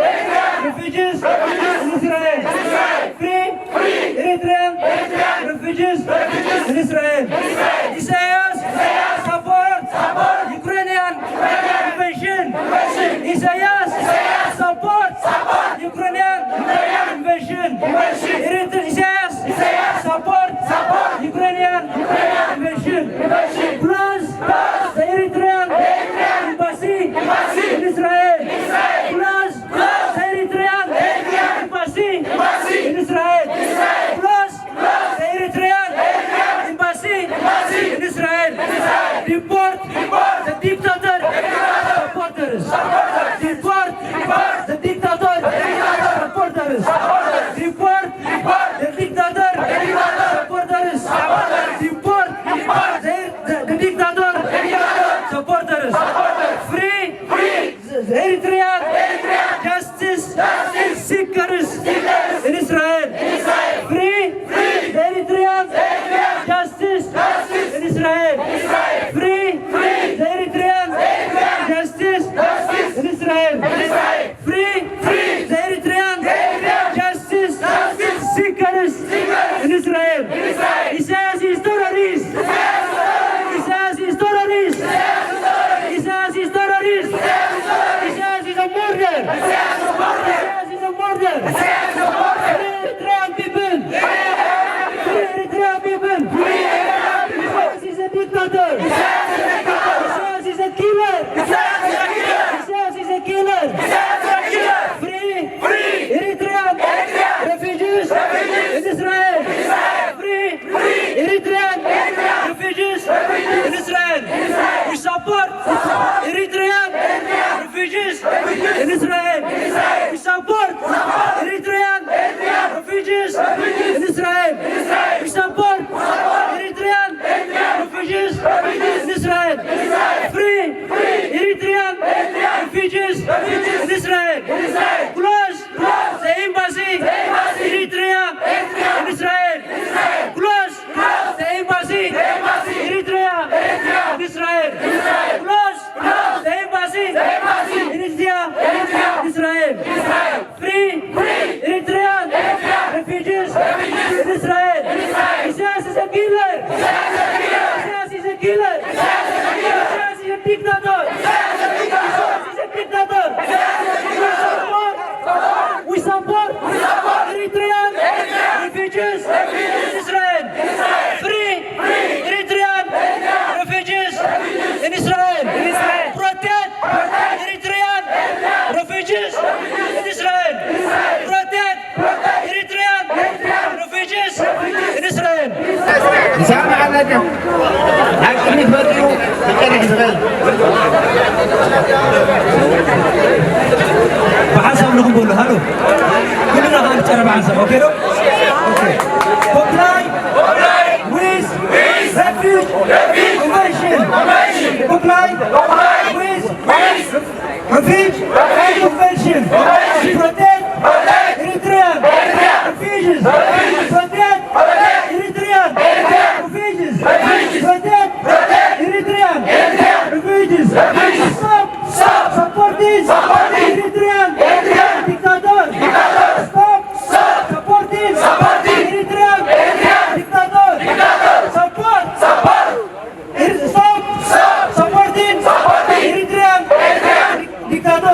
refugees in Israel. Free Eritrean refugees in Israel. Isaias support Ukrainian invasion. Isaias support Ukrainian invasion. Erit- Isaias support Ukrainian invasion. Close the Eritrean embassy in Israel. Close the Eritrean embassy in Israel. Close the Eritrean embassy in Israel. Deport the dictator supporters. Deport the dictator supporters. Deport the dictator supporters. Deport the, the, the dictator supporters. Free Eritrean justice seekers in Israel. Free Eritrean justice in Israel. Free Eritrean justice in Israel. Free Eritrean justice seekers in Israel. Isaias is terrorist. Isaias is terrorist. Isaias is terrorist. Isaias is a murderer. Isaias is a murderer. Free Eritrean people. Free Eritrean people. Isaias is a dictator. Isaias is a killer. Isaias is a killer. Free Eritrean refugees in Israel. Free Eritrean refugees in Israel. We support Eritrean refugees in Israel. We support Eritrean refugees in Israel. We support Eritrean refugees in Israel. Free Eritrean refugees in Israel. Close the embassy Eritrea in Israel. Close the embassy Eritrea in Israel. Close the embassy Eritrea in Israel. Free Eritrean refugees in Israel. Isaias is a killer. Isaias is a killer. Isaias is a dictator. Isaias is a dictator. We support, we support Eritrean refugees in Israel. Free Eritrean refugees in Israel. Protect Eritrean refugees in Israel. Protect Eritrean refugees in Israel. ይሰማዕ ኣለና። ናብ ቅድሚት መፂኡ ክቀርሕ ዝኽእል ብሓንሳብ ንኹም በሉ። ሃሎ፣ ኩልና ከዓ ንጨረ ብሓንሳብ። ኦኬ ዶ? ኦኬ። ኮምፕላይ ዊዝ ሬፊጅ ኮንቨንሽን። ኮምፕላይ ዊዝ Refugee Convention. Protect Eritrean refugees. Protect Eritrean refugees. Protect Eritrean refugees. Stop, stop supporting Eritrean dictator. Stop, stop supporting Eritrean dictator. Support, support. Stop, stop supporting Eritrean dictator.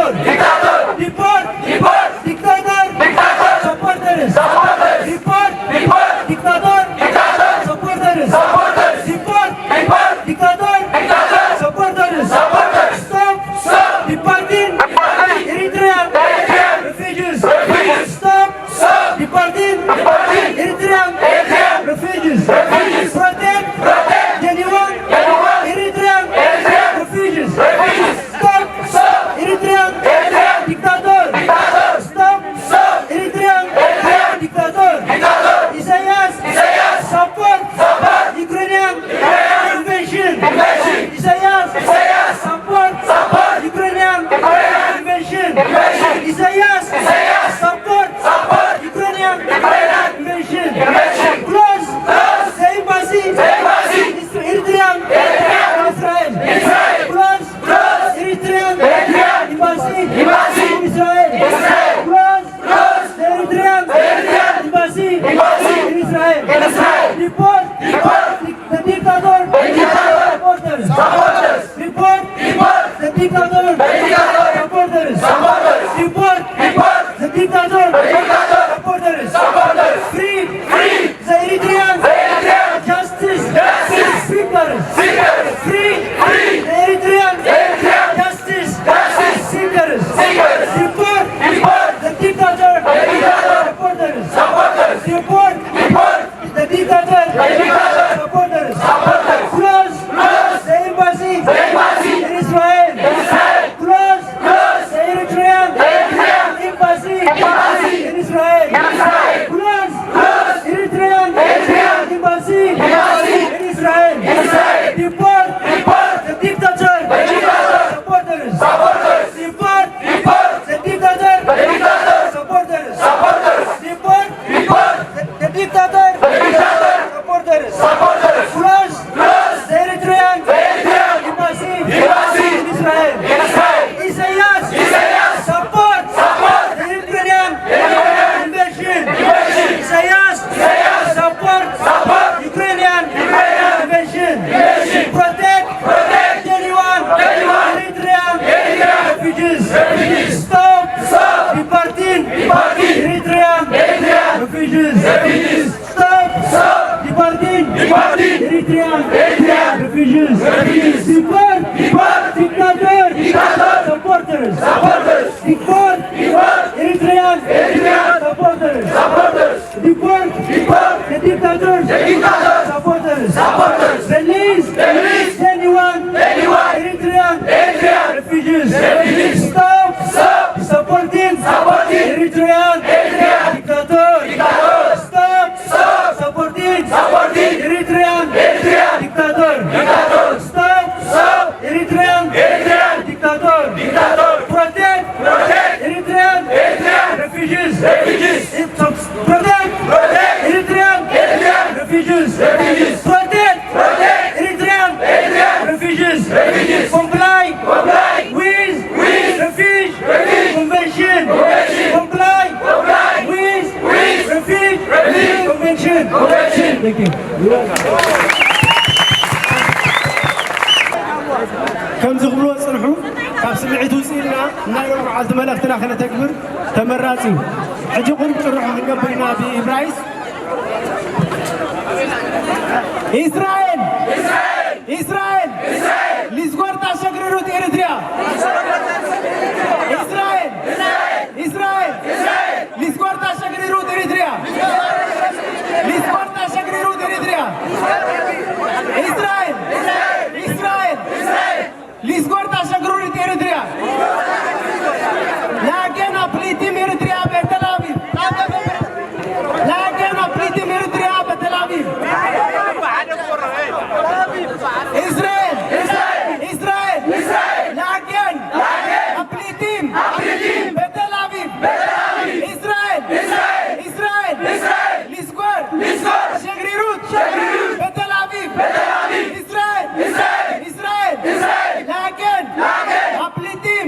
Isaias! Isaias! Support! Support! Ukrainian! Ukrainian! Invasion! Invasion! Close! Close! The embassy! The embassy! Is Eritrean! Eritrean! In Israel! Israel! Close! Close! Eritrean! Eritrean! Embassy! Embassy! In Israel! Israel! Close! Close! The Eritrean! Eritrean! Embassy! Embassy! In Israel! In Israel! Deport! Deport! The dictator! The dictator! Supporters! Supporters! Deport! Deport! The dictator! The dictator! Supporters! Supporters! Deport! Deport! The dictator! The dictator! Supporters! Supporters! Free! Free! The Eritrean! The Eritrean! Justice! Justice! Seekers! Seekers! Free! Free! The Eritrean! The Eritrean! Justice! Justice! Seekers! Seekers! Deport! Deport! The dictator! The dictator! Supporters! Supporters! Deport! Deport! The dictator! The dictator! Supporters! Supporters! Close! Close! The embassy! The embassy! In Israel! In Israel! Close! Close! The Eritrean! The Eritrean! Embassy! Embassy! In Israel! In Israel! Close! Close! Eritrean! Eritrean! Embassy! Embassy! In Israel! In Israel! Deport! Deport! The dictator! The dictator! Supporters! Supporters! Deport! Deport! The dictator! The dictator! Supporters! Supporters! Deport! Deport! The, the dictator! The dictator! Supporters! Supporters! Close! Close! The Eritrean! The Eritrean! Embassy! Embassy! In Israel! In Israel! Isaias! Isaias! Support! Support! The Ukrainian! Ukrainian! Invasion! Invasion! Isaias! Isaias! Support! Support! Ukrainian! Ukrainian! Invasion! Invasion! Protect! Protect! Genuine! Genuine! Eritrean! Eritrean! Refugees! Refugees! Stop! Stop! Deporting! Deporting! Eritrean! Eritrean! Refugees! Refugees! Stop! Stop! Deporting! Deporting! Eritrean! Eritrean! Refugees! Refugees! Deport! Deport! Dictator! Dictator! Supporters! Supporters! Deport! Deport! Eritrean! Eritrean! Supporters! Supporters! Deport! Deport! The dictator! The dictator! Supporters! Supporters! Release! Release! Anyone! Anyone! Eritrean! Eritrean! Refugees! Refugees! Stop! Stop! Supporting! Supporting! Eritrean! Eritrean! Dictator! Dictator! Stop! Stop! Supporting! Supporting! Eritrean! Eritrean! Dictator! Dictator! Stop! Stop! Eritrean! Eritrean! Dictator! Dictator! Protect! Protect! Eritrean! Eritrean! Refugees! Refugees! Protect! Protect! Eritrean! Eritrean! Refugees! Refugees! Protect! Protect! Eritrean! Eritrean! Refugees! Refugees! Comply! Comply! With! With! Refugee! Refugee! Convention! Convention! Comply! Comply! With! With! Refugee! Refugee! Convention! Convention! Thank you. ከምዚ ክብልዎ ዝፅንሑ፣ ካብ ስምዒት ውፅእ ኢልና ናይ ሎም መዓልቲ መልእኽትና ከነተግብር ተመራፂ እዩ። ሕጂ ቁሩብ ጭርሖ ክንገብር ኢና ብኢብራይስጥ። ኢስራኤል! ኢስራኤል! ሊስጎርታ ሸግሪሩት ኤሪትሪያ! ኢስራኤል! ኢስራኤል! ሊስጎርታ ሸግሪሩት ኤሪትሪያ! ሊስጎርታ ሸግሪሩት ኤሪትሪያ! ኢስራኤል! ኢስራኤል! ሊስጎርታ ሸግሪሩት ኤሪትሪያ! ላገን ኣፕሊቲም ኤሪትሪያ በተላቪቭ! ላገን ኣፕሊቲም ኤሪትሪያ በተላቪቭ! ኢስራኤል! ኢስራኤል! ላገን ኣፕሊቲም በተላቪቭ! ኢስራኤል! ኢስራኤል! ሊስጎር! ሸግሪሩት! በተላቪቭ! ኢስራኤል! ኢስራኤል! ላገን! ኣፕሊቲም!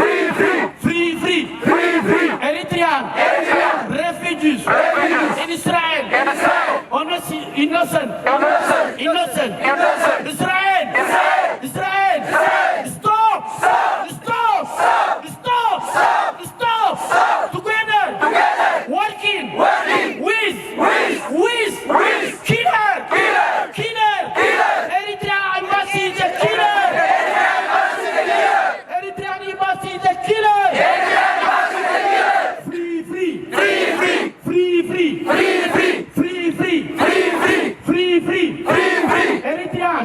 Free, free. Free, free. Free, free. Eritrean. Eritrean. Refugees. Refugees. In Israel. In Israel. Honest, innocent. Innocent. Innocent. Innocent. Israel. Israel. Israel. Israel. Stop. Stop. Stop. Stop. Stop. Stop. Stop. Together. Together. Working. Working. With. With. With. With. Killer. Killer. Killer. Killer. Eritrea embassy is a killer. Eritrea embassy is a killer. Eritrean embassy is a killer. Eritrean embassy is a killer. Free, free. Free, free. Free, free. Free, free. Free, free. Free, free. Free, free. Eritrean.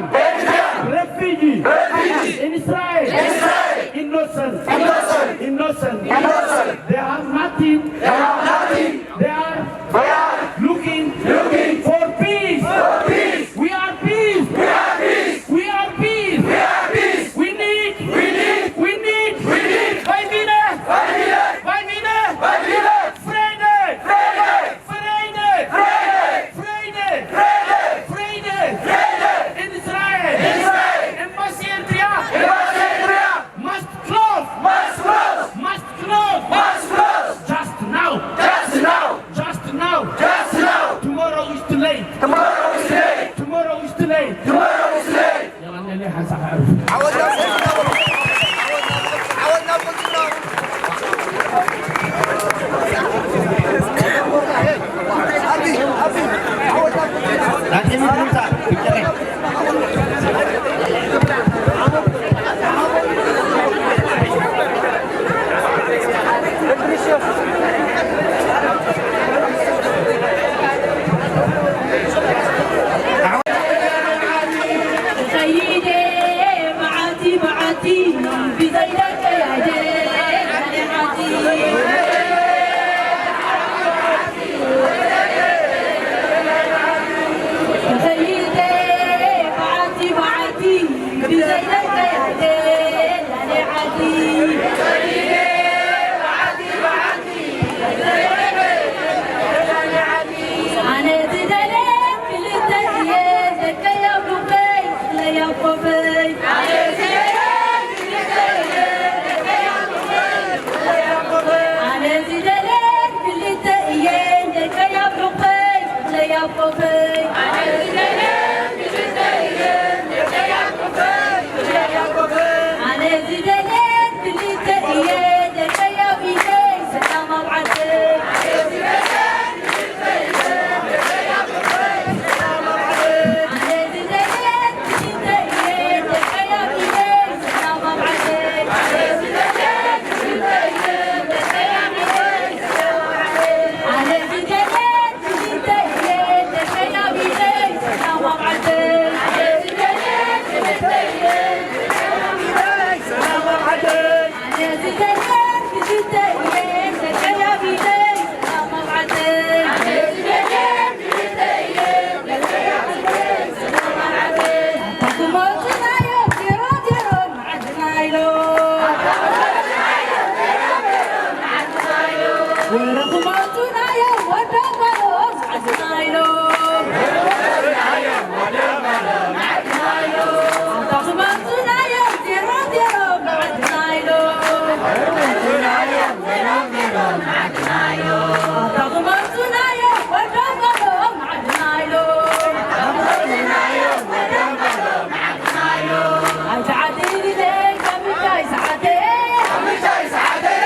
ክመጹና እዮም ወደ ጓሎም ዓድና ኢሎም። ኣታ ክመጹና እዮም ዜሮ ዜሮ ዓድና ኢሎም። ኣታ ክመጹና እዮም ወደ ጓሎም ዓድና ኢሎም። ኣይትዓድልለይ ከምንታይ ሰዓተየ፣ ከምንታይ ሰዓተየ።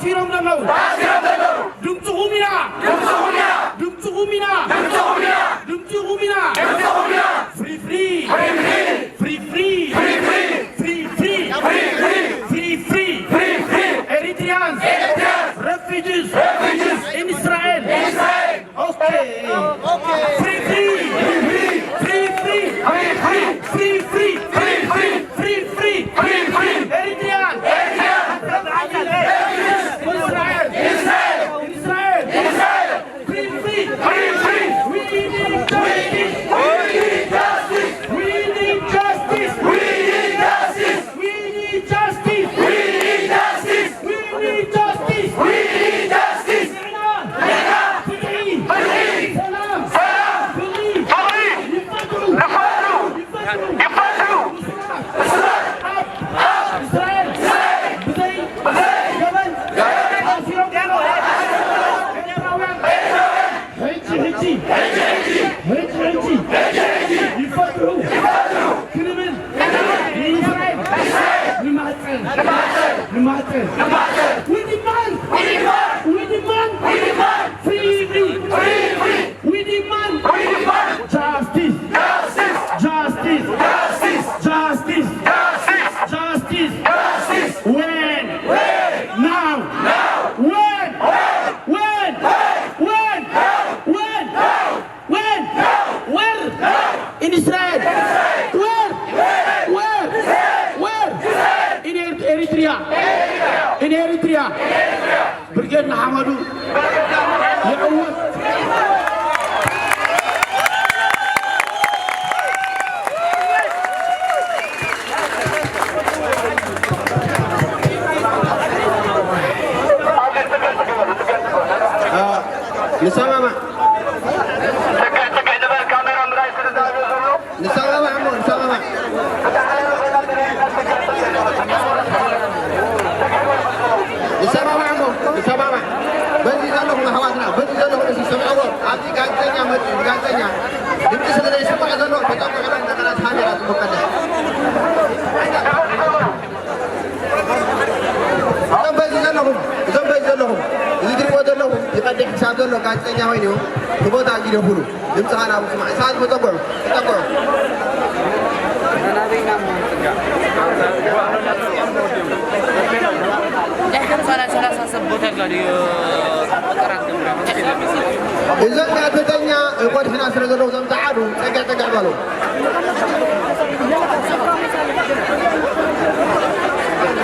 ተኣሲሮም ዘለዉ። ተኣሲሮም ዘለዉ። ድምፅኹም ኢና። ድምፅኹም ኢና። ድምፅኹም ኢና። ድምፅኹም ኢና። ድምፅኹም ኢና። ድምፅኹም ኢና። Free, free. Free, free. Free, free. Free, free. Free, free. Free, free. Free, free. Free, free. Eritreans. Eritreans. Refugees. Refugees. In Israel. In Israel. Okay. Okay. Free, free. Free, free. Free, free. Free, free. Free, free. Free, free. Free, free. Eritrean. Eritrean. Israel. Israel. Israel. Free, free. Free, free. We need justice. We need justice. We need justice. We need justice. We need justice. We need justice. We need justice. We need justice. ንሕና፣ ንሕና፣ ፍትሒ፣ ፍትሒ፣ ሰላም፣ ሰላም፣ ፍቕሪ፣ ፍቕሪ፣ ይፈጥሩ፣ ይፈጥሩ፣ ይፈጥሩ፣ ይፈጥሩ። እሱራት፣ እሱራት፣ ኣብ፣ ኣብ እስራኤል፣ እስራኤል፣ ብዘይ፣ ብዘይ፣ ገበን፣ ገበን፣ ተኣሲሮም ዘለዉ ኤርትራውያን፣ ኤርትራውያን፣ ሕጂ፣ ሕጂ፣ ሕጂ፣ ሕጂ፣ ሕጂ፣ ሕጂ፣ ሕጂ፣ ይፈትሑ፣ ይፈትሑ፣ ክንብል፣ ክንብል፣ ንእስራኤል፣ ንእስራኤል፣ ንማህፀን፣ ንማህፀን፣ ንማህፀን፣ ንማህፀን። We demand, we demand, we demand, we demand, free, free, free, free. We demand, we demand, justice, justice, justice, justice, justice, justice, justice, justice, justice. When? When? Now. Now. When? When? When? When? When? When? When? Where? In Israel. Where? Where? Where? In Er-, Eritrea. In Eritrea. ብርጌድ ንሓመዱ ይዕወት። ንሰማማዕ። ንሰማማዕ እሞ፣ ንሰማማዕ። ንሰማማዕ እሞ፣ ንሰማማዕ። በዚ ዘለኹም ኣሕዋትና፣ በዚ ዘለኹም እስኪ ስምዕዎ። ኣብዚ ጋዜጠኛ መፂኡ፣ ጋዜጠኛ ድምፂ ስለ ዘይስማዕ ዘሎ፣ ተጠንቀቑ፣ እንደገና ካሜራ ፅቡቅ ከለ። እዞም በዚ ዘለኹም፣ እዞም በዚ ዘለኹም፣ እዚ ትሪእዎ ዘለኹም፣ ይቐድሕ ክሳብ ዘሎ ጋዜጠኛ ኮይኑ እዩ፣ እቲ ቦታ እዚደፍሩ። ድምፅኻ ናብኡ ስማዕ። ሰዓት መጠቆም፣ መጠቆም። ሰላሳ ሰብ ቦታ ኣሎ ድዩ? እዞም ጋዜጠኛ ቆድሕና ስለ ዘለዉ፣ እዞም ጸዓዱ ጸግዕ ጸግዕ በሉ።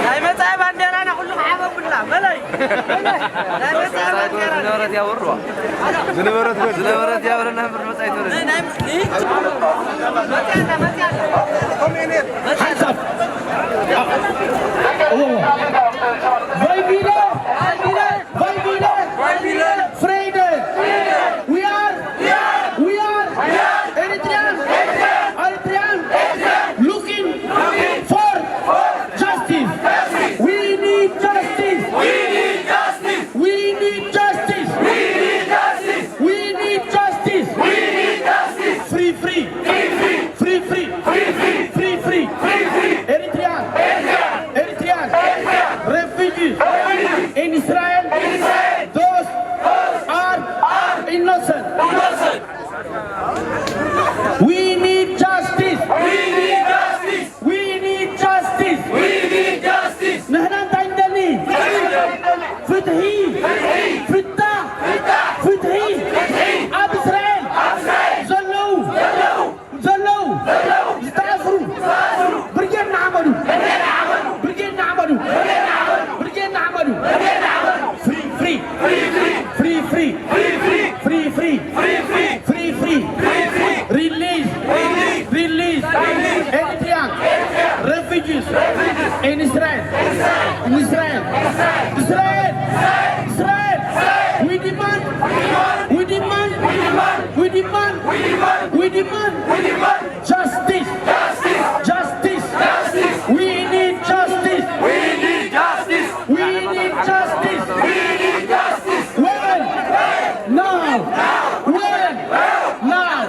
ናይ መጻኢ ባንዴራና ኩሉ ክሓበብላ በለይ። ናይ መጻኢ ባንዴራ። ዝነበረት ያወርዋ። ዝነበረት በል። ዝነበረት ያወርና እምበር መጻኢ ትወርድ። ናይ፣ ናይ፣ መጺኣና፣ መጺኣና። ሓንሳብ። እዎ። Vai Vila! Vai Vila! Vai Vila! Vai Vila! Freedom! We are, we are, we are Eritrean, Eritrean, looking for justice. We need justice. We need justice. We need justice. We need justice. We need justice. We need justice. Free, free. Free, free. Free, free. Free, free. Free, free. Eritrean. Eritrean. Eritrean. Eritrean. Refugees. Refugees. In Israel. In Israel. Those are, are innocent. Innocent. We need justice. We need justice. We need justice. We need justice. ንሕና እንታይ ንደሊ? ፍትሒ። ፍትሒ። ፍታሕ። ፍታሕ። ፍትሒ። ፍትሒ። ኣብ እስራኤል። ኣብ እስራኤል። ዘለዉ። ዘለዉ። ዘለዉ። ዘለዉ። ዝተኣስሩ። ዝተኣስሩ። ብርጌድ ንሓመዱ። ብርጌድ ንሓመዱ። ብርጌድ ንሓመዱ። ብርጌድ ንሓመዱ። ብርጌድ ንሓመዱ። Free, free. Free, free. Free, free. Free, free. Free, free. Free, free. Free, free. Release. Release. Release. Release. Eritrean. Eritrean. Refugees. Refugees. In Israel. In Israel. Israel. Israel. Israel. Israel. We demand. We demand. We demand. We demand. We demand. We demand. We demand. Justice. Justice. Justice. Justice. We need justice. We need justice. We need justice. We need justice. When? Now. When? Now.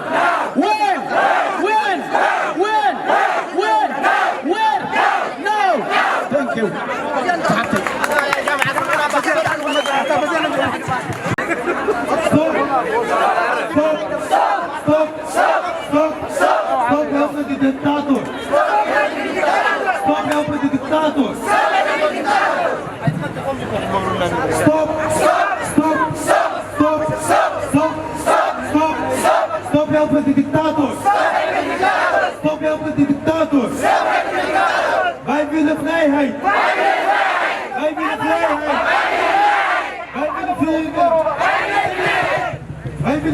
When? When? When? When? When? Now. Thank you.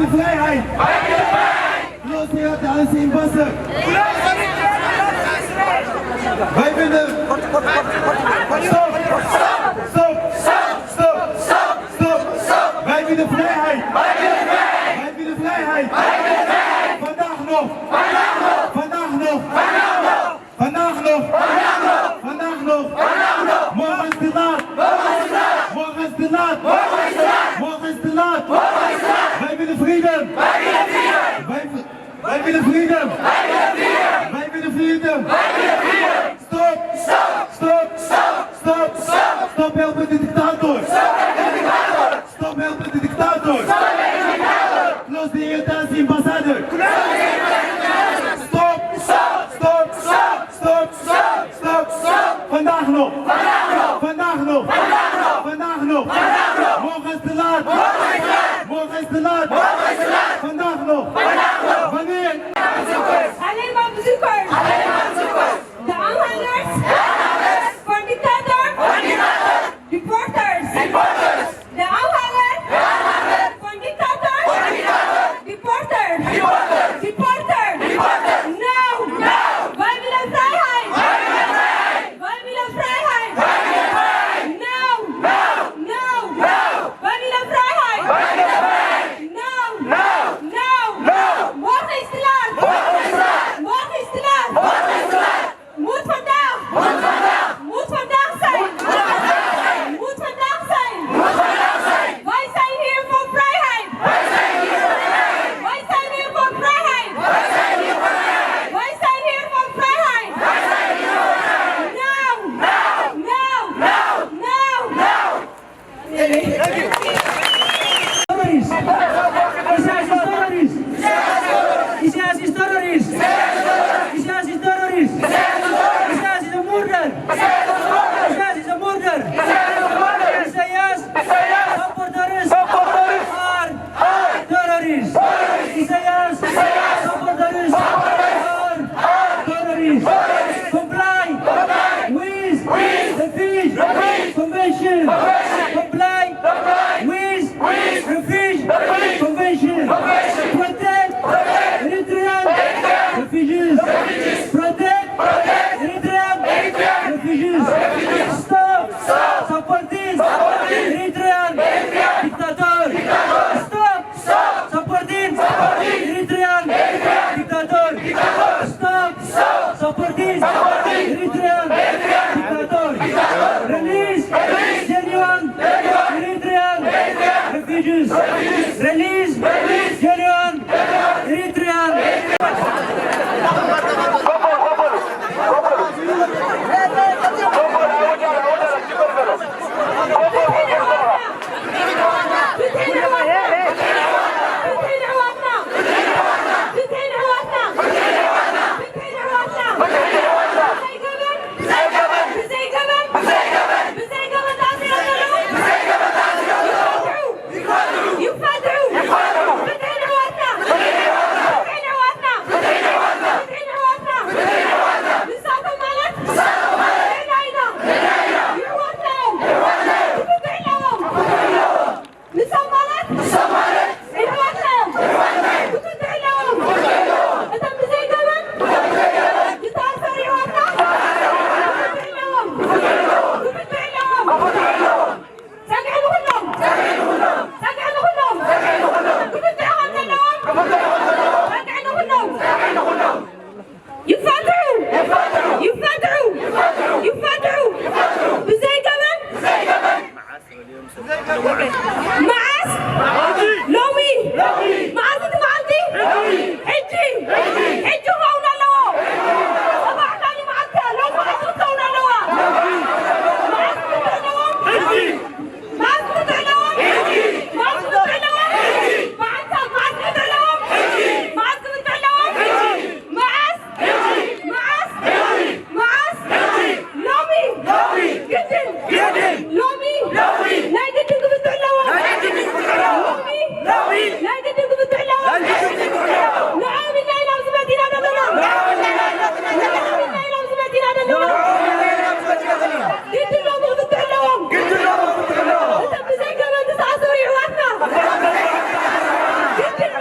Freiheit! Los, hier hat alles im Wasser! Weil wir eine... Stopp! Stopp! Stopp! Stopp! Weil wir eine Freiheit! Weil wir eine Freiheit! Vandaag nog! Vandaag nog! Vandaag nog! Vandaag nog! Morgen is te laat! Morgen is te laat! Morgen is te laat! Wij willen vrede! Wij willen vrede! Wij willen vrede! Stop! Stop! Stop! Stop! Stop helpen de dictator! Stop helpen de dictator! Close de Irritasi ambassade! Stop! Stop! Stop! Stop! Stop! Stop! Vandaag nog! Vandaag nog! Vandaag nog! Morgen is te laat! Morgen is te laat! Vandaag nog! Wanneer? Alleen maar bezoekers! Alleen maar bezoekers! De aanhangers van dictator. Deporters. De aanhangers van dictator. Deporters. Deporters. No. Wij willen vrijheid. Wij willen vrijheid. No. No. Wij willen vrijheid. No. No. Morgen is te laat. Morgen is te laat. Moet vandaag! Moet vandaag! Moet vandaag zijn! Moet vandaag zijn! Wij zijn hier voor vrijheid! Wij zijn hier voor vrijheid! Wij zijn hier voor vrijheid! No! No! No! No! No! Terrorist! Isaias is terrorist! Isaias is terrorist! Isaias is terrorist! Isaias is a murderer! Isaias is a murderer! Isaias supporters are terrorists! Isaias supporters are terrorists! Comply with the Refugee Convention! Comply with Refugee Convention! Protect Eritrean refugees! Protect Eritrean refugees! Stop supporting Eritrean dictator! Stop supporting Eritrean dictator! Stop supporting Eritrean dictator! Release genuine Eritrean refugees! Release genuine Eritrean ንሶም ማለት ንሶም ማለት ኣሕዋትና እዮም። ኣሕዋትና እዮም። ክትንትዕ ኣለዎም። እቶም ብዘይ ገበን ዝተኣሰሩ ኣሕዋትና ክትንትዕ ኣለዎም። ክትንትዕ ኣለዎም። ጸግዒ ንኹሎም። ጸግዒ ንኹሎም። ክትንትዕ ከም ዘለዎም። ጸግዒ ንኹሎም። ይፋትሑ! ይፋትሑ! ይፋትሑ! ብዘይ ገበን! መዓስ? ሎሚ! መዓስ እቲ መዓልቲ? ሕጂ! ሕጂ ክኸውን ኣለዎ! ጽባሕ ካልእ መዓልቲ እያ፣ ሎሚ መዓልቲ ክትከውን ኣለዋ! መዓስ ክትከውን ኣለዎም? ሕጂ! ማስክ ክትሕለዎም! ማስክ ክትሕለዎም! ብሓንሳብ ማስክ ክትሕለዎም! ማስክ ክትሕለዎም! መዓስ? መዓስ? መዓስ? ሎሚ! ግድን! ሎሚ! ናይ ግድን ክፍትሑ ኣለዎም! ሎሚ! ናይ ግድን ክፍትሑ ኣለዎም! ንዕኦም ኢልና ኢና ኣብዚ መጺና ዘለና! ንዕኦም ኢልና ኢና ኣብዚ መጺና ዘለና! ግድን ሎሚ ክፍትሑ ኣለዎም! እቶም ብዘይ ገበን ዝተኣሰሩ ኣሕዋትና! ግድን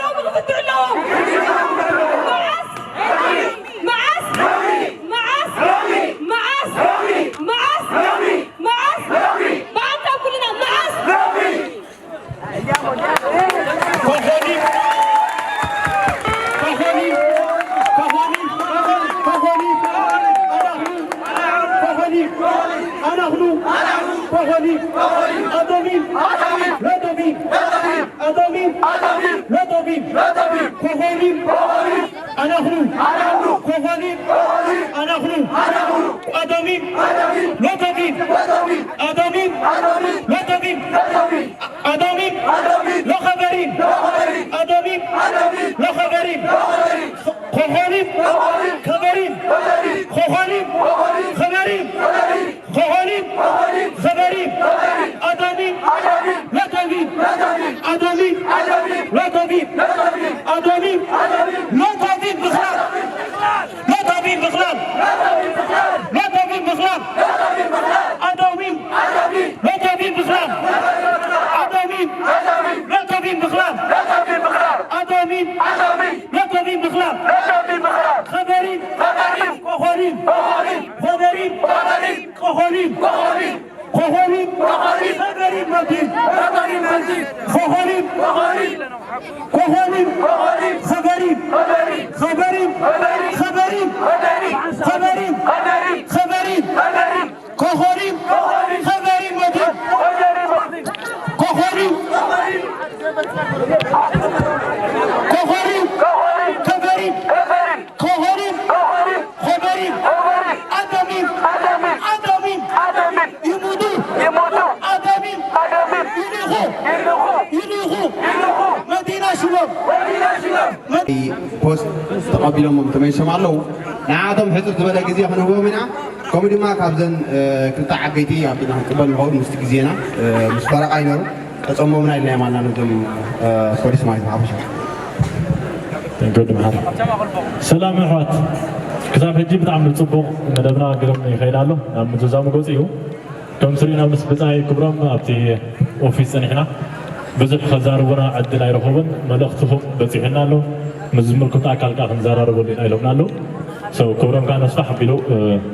ኣዶሚም፣ ሎቶሚም፣ ኣዶሚም፣ ሎቶሚም፣ ኮኾሊም፣ ኣናኹሉ፣ ኮኾሊም፣ ኣናኹሉ፣ ኣዶሚም፣ ሎቶሚም፣ ኣዶሚም፣ ሎቶሚም፣ ኣዶሚም፣ ሎኸበሪም፣ ኣዶሚም፣ ሎኸበሪም፣ ኮኾሊም፣ ከበሪም፣ ኮኾሊም፣ ከበሪም፣ ኮኾሊም፣ ከበሪም፣ ኣዶሚም፣ ሎቶሚም፣ ኣዶሚም፣ ሎቶሚም፣ ኣዶሚም፣ ሎቶሚም ብኽላል፣ ሎቶሚም ብኽላል፣ ሎቶሚም ብኽላል፣ ኣዶሚም፣ ሎቶሚም ብኽላል፣ ኣዶሚም፣ ሎቶሚም ብኽላል፣ ኣዶሚም፣ ሎቶሚም ብኽላል፣ ከበሪም፣ ኮኾሊም፣ ኮኾሊም፣ ኮኾሊም፣ ኮኾሊም፣ ከበሪም መዲን፣ ኮኾሊም፣ ኮኾሊም፣ ከበሪም፣ ከበሪም፣ ከበሪም፣ ከበሪም፣ ከበሪም፣ ኮኾሊም፣ ከበሪም መዲን፣ ኮኾሊም፣ ኮኾሊም፣ ከበሪም፣ ኮኾሊም፣ ከበሪም፣ ኣዶሚም፣ ኣዶሚም፣ ይሙቱ፣ ኣዶሚም፣ ይልኹ፣ ይልኹ፣ መዲና ሽሎም፣ መዲና ሽሎም። ፖስት ተቐቢሎሞም ተመሊሶም ኣለዉ። ንዓቶም ሕፅር ዝበለ ግዜ ክንህቦም ኢና። ከምኡ ድማ ካብዘን እ፣ ክልተ ዓበይቲ ኣብ ኢድና ክንቅበል ንኸውን ምስቲ ግዜና እ፣ ምስ ፈረቓ ይነሩ ተፀሞምና ኢልና እዮም ኣልና ነዞም እ፣ ፖሊስ ማለት ብሓፈሻ። ንገዱ መሓሪ ሰላም ኣሕዋት። ክሳብ ሕጂ ብጣዕሚ ጽቡቕ መደብና ገርም ይኸይድ ኣሎ። ናብ ምዝዛሙ ገጹ እዩ። ከም ስሪና ምስ ብጻይ ክብሮም ኣብቲ ኦፊስ ጸኒሕና ብዙሕ ከዛርቡና ዕድል ኣይረኸቡን። መልእኽትኹም በጺሑና ኣሎ። ምስ ዝምልከቶ ኣካል ከኣ ክንዘራረበሉ ኢና ኢሎምና ኣለዉ። So ክብሮም ከኣ ነስፋሕ ኣቢሉ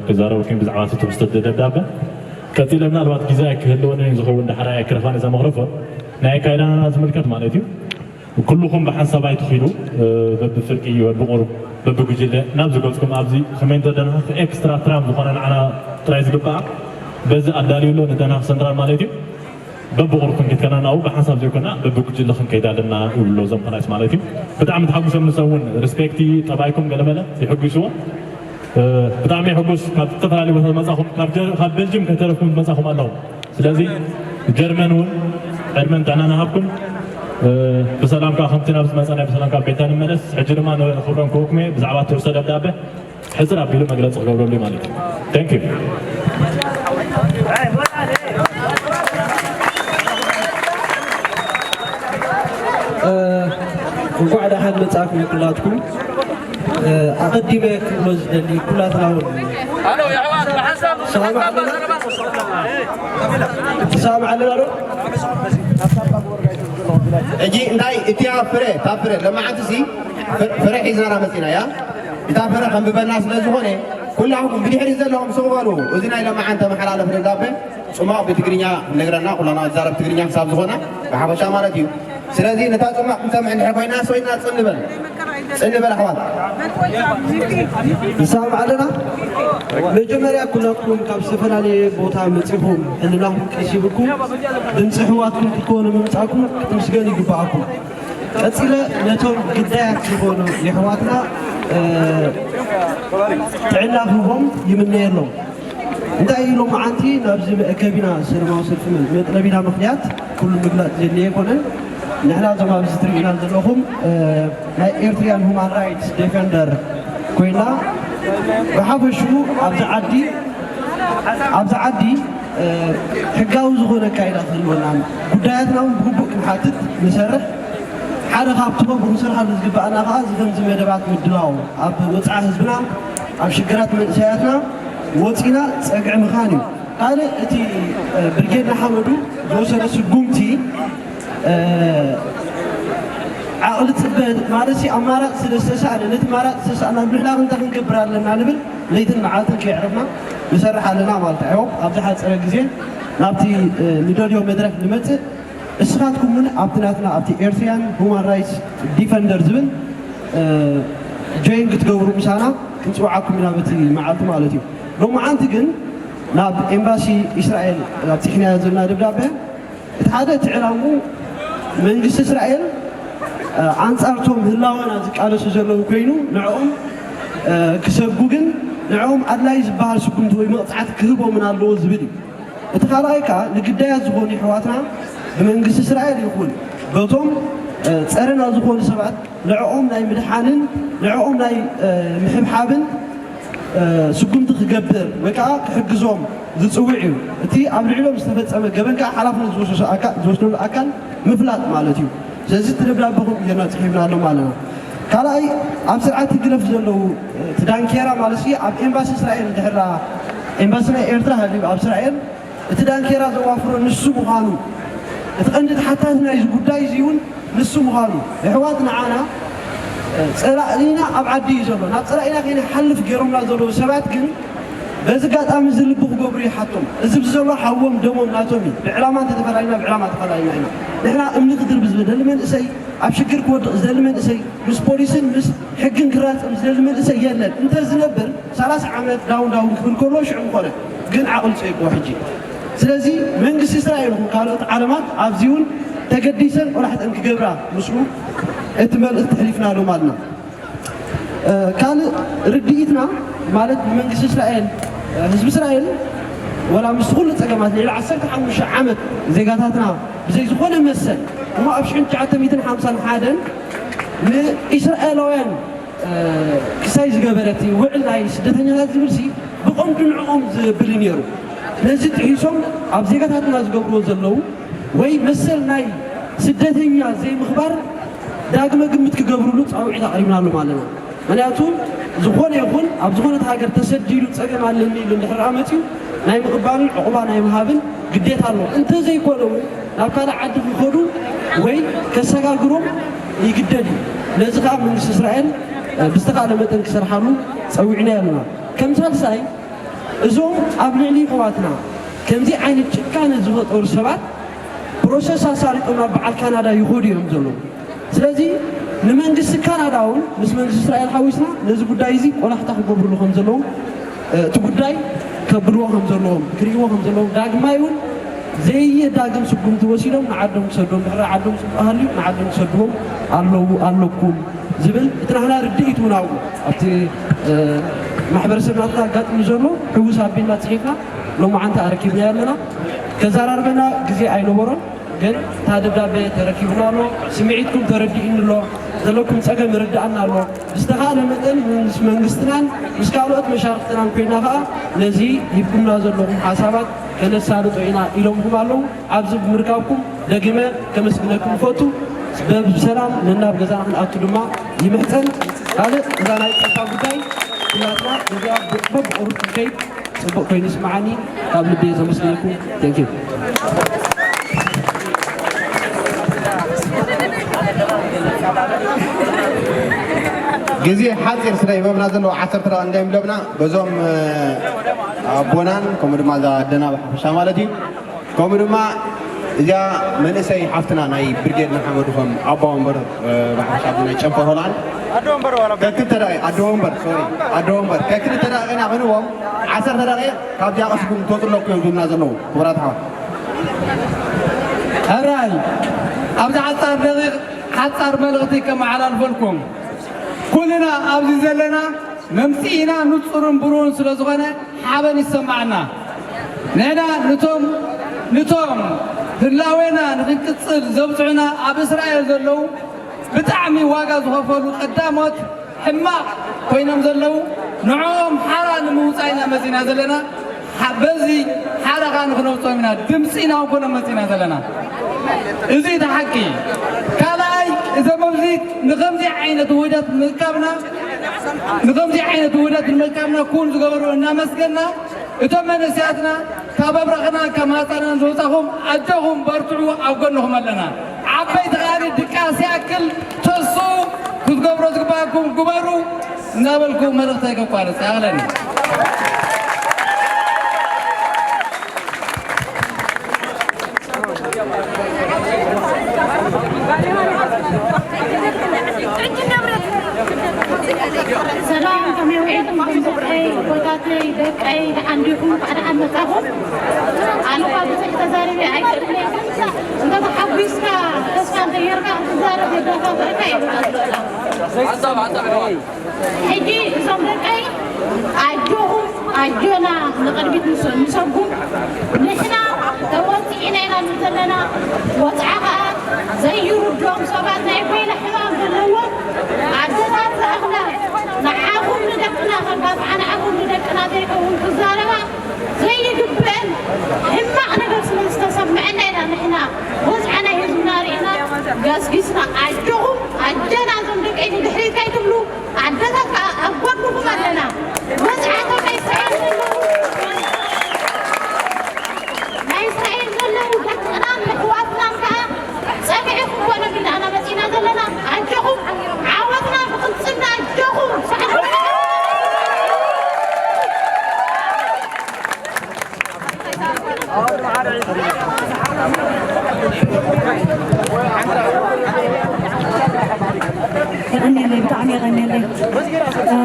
ክዛረበኩም ብዛዕባ እቲ ትሕዝቶ እቲ ደብዳበ። ቀጺለ ምናልባት ግዜ ኣይክህልወንን እዩ ዝኸውን ዳሕራይ ኣይክረኽባን እዛ ማይክሮፎን። ናይ ኣካይዳና ዝምልከት ማለት እዩ። ኩልኹም ብሓንሳብ ኣይትኺዱ፣ በብፍርቂ፣ በብቑሩብ፣ በብጉጅለ ናብ ዝገጽኩም ኣብዚ ከመይ እንተ ደንሃኽ ኤክስትራ ትራም ዝኾነ ንዓና ጥራይ ዝግባኣ በዚ ኣዳልዩ ኣሎ ንደንሃኽ ሰንትራል ማለት እዩ። በብቑሩብ ክንከይድ ከለና ናብኡ ብሓንሳብ ዘይኮና በብጉጅለ ክንከይድ ኣለና ይብሉ እዞም ፕራይስ ማለት እዩ። ብጣዕሚ ተሓጒሶም ንሶም እውን ሪስፔክት ጠባይኩም ገለመለ ይሕጒስዎ። ብጣዕሚ ሕጉስ ካብ ዝተፈላለዩ ቦታ ዝመጻኹም ካብ ጀር- ካብ ቤልጅም ከተረፍኩም ዝመጻኹም ኣለኹም። ስለዚ ጀርመን እውን ዕድመን ጥዕናን ይሃብኩም። ብሰላም ከዓ ከምቲ ናብ ዝመጻናዮ ብሰላም ካብ ቤታ ንመለስ። ሕጂ ድማ ንክብሮም ክቡር ክሜ ብዛዕባ ትሕዝቶ ደብዳበ ሕጽር ኣቢሉ መግለጺ ክገብረሉ እዩ ማለት እዩ። Thank you። እንኳዕ ደሓን መጻእኩም ኩላትኩም። ኣቐዲመ ክብሎ ዝደሊ ኩላትና እውን ንሰማማዕ ኣለና? ንሰማማዕ ኣለና ዶ? ሕጂ እንታይ እቲያ ፍረ እታ ፍረ ለማዓንቲ ሲ ፍረ ሒዝናና መጺና እያ። እታ ፍረ ከንብበልና ስለ ዝኾነ ኩላኹም ብድሕሪት ዘለኹም ስቕ በሉ። እዚ ናይ ለማዓንቲ ተመሓላለፍ ደብዳበ ጽማቕ ብትግርኛ ክነግረና ኩላና ንዛረብ ትግርኛ ክሳብ ዝኾና ብሓፈሻ ማለት እዩ። ስለዚ ነታ ጽማቕ ክንሰምዕ እንድሕር ኮይና ሰው ኢልና ጽን ንበል። ጽን ንበል ኣሕዋት። ንሰማማዕ ኣለና? መጀመርያ ኩላትኩም ካብ ዝተፈላለየ ቦታ መጺኹም ሕልናኹም ቀሲብኩም ድምፂ ኣሕዋትኩም ክትኮኑ ምምጻእኩም ክትምስገኑ ይግባኣኩም። ቀጺለ ነቶም ግዳያት ዝኾኑ የሕዋትና ጥዕና ክህቦም ይምነየሎም። እንታይ እዩ ሎማዓንቲ ናብዚ መእከቢና ሰላማዊ ሰልፊ መጥለቢና ምኽንያት ኩሉ ምግላፅ ዘድልየ ኣይኮነን። ንሕና እዞም ኣብዚ ትርእዩና ዘለኹም ናይ ኤርትሪያን ሁማን ራይትስ ዴፈንደር ኮይና ብሓፈሽኡ ኣብዚ ዓዲ ኣብዚ ዓዲ ሕጋዊ ዝኾነ ኣካይዳ ክህልወና ጉዳያትና እውን ብግቡእ ክንሓትት ንሰርሕ። ሓደ ካብቲ ከምኡ ክንሰርሓሉ ዝግበኣና ከዓ እዚ ከምዚ መደባት ምድላው ኣብ ወፅዓ ህዝብና ኣብ ሽግራት መንእሰያትና ወፂና ፀግዒ ምኻን እዩ። ካልእ እቲ ብርጌድ ንሓመዱ ዝወሰዶ ስጉምቲ ዓቕሊ ፅበት ማለት ኣማራፂ ስለ ዝተሳእነ ነቲ ኣማራፂ ዝተሳእናሉ ንሕና ክንታይ ክንገብር ኣለና ንብል ለይትን መዓልትን ከየዕረፍና ንሰርሕ ኣለና ማለት እዩ። ኣብ ዝሓፀረ ግዜ ናብቲ ንደልዮ መድረክ ንመፅእ እስኻትኩም እውን ኣብቲ ናትና ኣብቲ ኤርትሪያን ሁማን ራይትስ ዲፈንደር ዝብል ጆይን ክትገብሩ ምሳና ክንፅውዓኩም ኢና በቲ መዓልቲ ማለት እዩ። ሎማዓንቲ ግን ናብ ኤምባሲ እስራኤል ኣብፂሕናዮ ዘለና ደብዳበ እቲ ሓደ እቲ ዕላምኡ መንግስቲ እስራኤል ኣንፃርቶም ህላወና ዝቃለሱ ዘለዉ ኮይኑ ንዕኦም ክሰጉግን ንዕኦም ኣድላይ ዝበሃል ስጉምቲ ወይ መቕፃዕቲ ክህቦምን ኣለዎ ዝብል እዩ። እቲ ካልኣይ ከዓ ንግዳያት ዝኾኑ ኣሕዋትና ብመንግስቲ እስራኤል ይኹን በቶም ፀረና ዝኾኑ ሰባት ንዕኦም ናይ ምድሓንን ንዕኦም ናይ ምሕብሓብን ስጉምቲ ክገብር ወይ ከዓ ክሕግዞም ዝፅውዕ እዩ። እቲ ኣብ ልዕሎም ዝተፈፀመ ገበን ከዓ ሓላፍነት ዝወሰሱ ኣካ- ዝወስደሉ ኣካል ምፍላጥ ማለት እዩ። ስለዚ እቲ ደብዳበኹም ጌርና ፅሒፍናሎም ኣለና። ካልኣይ ኣብ ስርዓት ህግደፍ ዘለዉ እቲ ዳንኬራ ማለት እዩ ኣብ ኤምባሲ እስራኤል እንድሕራ ኤምባሲ ናይ ኤርትራ ሃልዩ ኣብ እስራኤል እቲ ዳንኬራ ዘዋፍሮ ንሱ ምዃኑ እቲ ቀንዲ ተሓታቲ ናይዚ ጉዳይ እዚ እውን ንሱ ምዃኑ የሕዋት ንዓና ፀላእና ኣብ ዓዲ እዩ ዘሎ ናብ ፀላእና ከይንሓልፍ ገይሮምና ዘለዉ ሰባት ግን በዚ ኣጋጣሚ እዚ ልቢ ክገብሩ ይሓቶም። እዚ ብዘሎ ሓዎም ደሞም ናቶም እዩ። ብዕላማ እንተተፈላለዩና ብዕላማ ተፈላለዩና ኢና። ንሕና እምኒ ክድርቢ ዝደሊ መንእሰይ ኣብ ሽግር ክወድቕ ዝደሊ መንእሰይ ምስ ፖሊስን ምስ ሕግን ክራጸም ዝደሊ መንእሰይ የለን። እንተዝነብር ሰላሳ ዓመት ዳውን ዳውን ክብል ከሎ ሽዑ ምኾነ። ግን ዓቕሊ ጸይቅዎ ሕጂ። ስለዚ መንግስቲ እስራኤል ይኹን ካልኦት ዓለማት ኣብዚ እውን ተገዲሰን ቆላሕተን ክገብራ ምስኡ እቲ መልእኽቲ ኣሕሊፍናሎም ኣለና። ካልእ ርድኢትና ማለት ንመንግስቲ እስራኤል ህዝቢ እስራኤል ወላ ምስ ኩሉ ፀገማት ልዕሊ ዓሰርተ ሓሙሽተ ዓመት ዜጋታትና ብዘይ ዝኾነ መሰል እሞ ኣብ ሽሕን ትሽዓተ ሚእትን ሓምሳን ሓደን ንእስራኤላውያን ክሳይ ዝገበረ እቲ ውዕል ናይ ስደተኛታት ዝብል ሲ ብቐንዱ ንዕኦም ዝብል እዩ ነይሩ። ነዚ ጥሒሶም ኣብ ዜጋታትና ዝገብርዎ ዘለዉ ወይ መሰል ናይ ስደተኛ ዘይምኽባር ዳግመ ግምት ክገብርሉ ፃውዒት ኣቕሪብናሎም ኣለና። ምክንያቱ ዝኾነ ይኹን ኣብ ዝኾነት ሃገር ተሰዲዱ ፀገም ኣለኒ ኢሉ እንድሕር ደኣ መፅዩ ናይ ምቕባልን ዕቑባ ናይ ምሃብን ግዴታ ኣለዎ። እንተዘይኮነ እውን ናብ ካልእ ዓዲ ክኸዱ ወይ ከሰጋግሮም ይግደድ እዩ። ነዚ ከዓ መንግስቲ እስራኤል ብዝተኻእለ መጠን ክሰርሓሉ ፀዊዕና ኣለና። ከም ሳልሳይ እዞም ኣብ ልዕሊ ኣሕዋትና ከምዚ ዓይነት ጭካነ ዝፈጠሩ ሰባት ፕሮሰስ ኣሳሊጦም ናብ በዓል ካናዳ ይኸዱ እዮም ዘለዉ። ስለዚ ንመንግስቲ ካናዳ እውን ምስ መንግስቲ እስራኤል ሓዊስና ነዚ ጉዳይ እዚ ቆላሕታ ክገብርሉ ከም ዘለዎም እቲ ጉዳይ ከብልዎ ከም ዘለዎም ክርእይዎ ከም ዘለዎም ዳግማይ እውን ዘየዳግም ስጉምቲ ወሲዶም ንዓዶም ክሰዶም ድሕሪ ዓዶም ፅቡቅ ሃልዩ ንዓዶም ክሰድዎም ኣለዉ ኣለኩም ዝብል እቲ ናህና ርድኢት እውን ኣብኡ ኣብቲ ማሕበረሰብ ናትና ኣጋጢሙ ዘሎ ሕውስ ኣቢልና ፅሒፍና ሎማዓንቲ ኣረኪብናዮ ኣለና። ከዘራርበና ግዜ ኣይነበሮን። ግን እታ ደብዳቤ ተረኪቡና ኣሎ። ስምዒትኩም ተረዲእኒ ኣሎ። ዘለኩም ፀገም ይርድኣና ኣሎ። ብዝተኻእለ መጠን ምስ መንግስትናን ምስ ካልኦት መሻርክትናን ኮይና ከዓ ነዚ ሂብኩምና ዘለኹም ሓሳባት ከነሳልጦ ኢና ኢሎምኩም ኣለዉ። ኣብዚ ብምርካብኩም ደጊመ ከመስግነኩም እፈቱ። ብሰላም ነናብ ገዛና ክንኣቱ ድማ ይምሕፀን። ካልእ እዛ ናይ ፀጥታ ጉዳይ ኩላትና እዚኣ በብቕሩብ ክንከይድ ፅቡቕ ኮይኑ ይስምዓኒ። ካብ ልቢ እየ ዘመስግነኩም። Thank you። ግዜ ሓፂር ስለ ሂቦምና ዘለዉ ዓሰርተ ደቂቕ እንዳይምለብና በዞም ኣቦናን ከምኡ ድማ እዛ ኣደና ብሓፈሻ ማለት እዩ። ከምኡ ድማ እዚኣ መንእሰይ ሓፍትና ናይ ብርጌድ ንሓመዱ ከም ኣባ ወንበር ብሓፈሻ ናይ ጨንፈር ሆላንድ ከክልተ ደቂ ኣደ ወንበር ሶሪ ኣደ ወንበር ከክልተ ደቂቕ ኢና ክንዎም ዓሰርተ ደቂቕ ካብዚኣ ቀስኩም ትወፅለኩ እዮም ዝብሉና ዘለዉ ክቡራት ኣሕዋት። ሕራይ ኣብዚ ሓፃር ደቂቕ ሓፃር መልእኽቲ ከመሓላልፈልኩም ኩልና ኣብዚ ዘለና መምፅኢና ንፁርን ብሩህን ስለ ዝኾነ ሓበን ይሰማዓና። ንሕና ንቶም ንቶም ህላዌና ንክንቅፅል ዘብፅሑና ኣብ እስራኤል ዘለዉ ብጣዕሚ ዋጋ ዝኸፈሉ ቀዳሞት ሕማቕ ኮይኖም ዘለዉ ንዕኦም ሓራ ንምውፃእ ኢና መፂና ዘለና። በዚ ሓራ ከዓ ንክነውፅኦም ኢና ድምፂ ኢና ኮነ መፂና ዘለና። እዚ እቲ ሓቂ። ካልኣይ እዞም ኣብዚ ንከምዚ ዓይነት ውህደት ምእካብና ንከምዚ ዓይነት ውህደት ንምእካብና ኩን ዝገበሩ እናመስገና እቶም መንእሰያትና ካብ ኣብራኽና ካብ ማህፀናን ዝወፃኹም ኣጆኹም በርትዑ ኣብ ጎንኹም ኣለና። ዓበይቲ ከኣኒ ድቃስ ያክል ተስኡ ክትገብሮ ዝግባኣኩም ግበሩ እናበልኩ መልእኽተይ ከቋርፅ ይኣኽለኒ። ሰላም ከመይ ውዒልኩም ደቂ ኣቦታተይ ቀይ ደሓን ዲኹም? ደሓን መጻኹም። ኣነ እኳ ብዙሕ ተዛሪበ ኣይክእልን እየ፣ ግን እንተ ተሓጒስካ ተስፋ እንተጌርካ ክትዛረብ የደፋፍኣካ እዩ። ሕጂ እዞም ደቀይ ኣጆኹም፣ ኣጆና ንቕድሚት ንስ-፣ ንሰጉም። ንሕና ተወጺእና ኢና ንብል ዘለና። ወጽዓ ኸኣ ዘይርድኦም ሰባት፣ ናይ ኮይላ ሕማም ዘለዎም ኣደታት ዝኣኽላ፣ ንዓኹም ንደቅና፣ ከም ባጽዓ ንዓኹም ንደቅና ዘይከውን ክዛረባ ዘይግብአን ሕማቕ ነገር ስለ ዝተሰምዐና ኢና ንሕና ወጽዓ ናይ ህዝብና ርኢና ገስጊስና። ኣጆኹም፣ ኣጀና እዞም ደቀይ ንድሕሪት ከይትብሉ። ኣደታት ከኣ ኣብ ጎድንኹም ኣለና። መጽዓቶም ናይ እስራኤል ዘለዉ፣ ናይ እስራኤል ዘለዉ ደቅናን ኣሕዋትናን ከኣ ጸግዒ ክንኮኖም ኢና መጺና ዘለና። ኣጆኹም፣ ዓወትና ብቕልጽምና። ኣጆኹም፣ ሳዕስዑ። የቐንየለይ፣ ብጣዕሚ የቐንየለይ። እ፣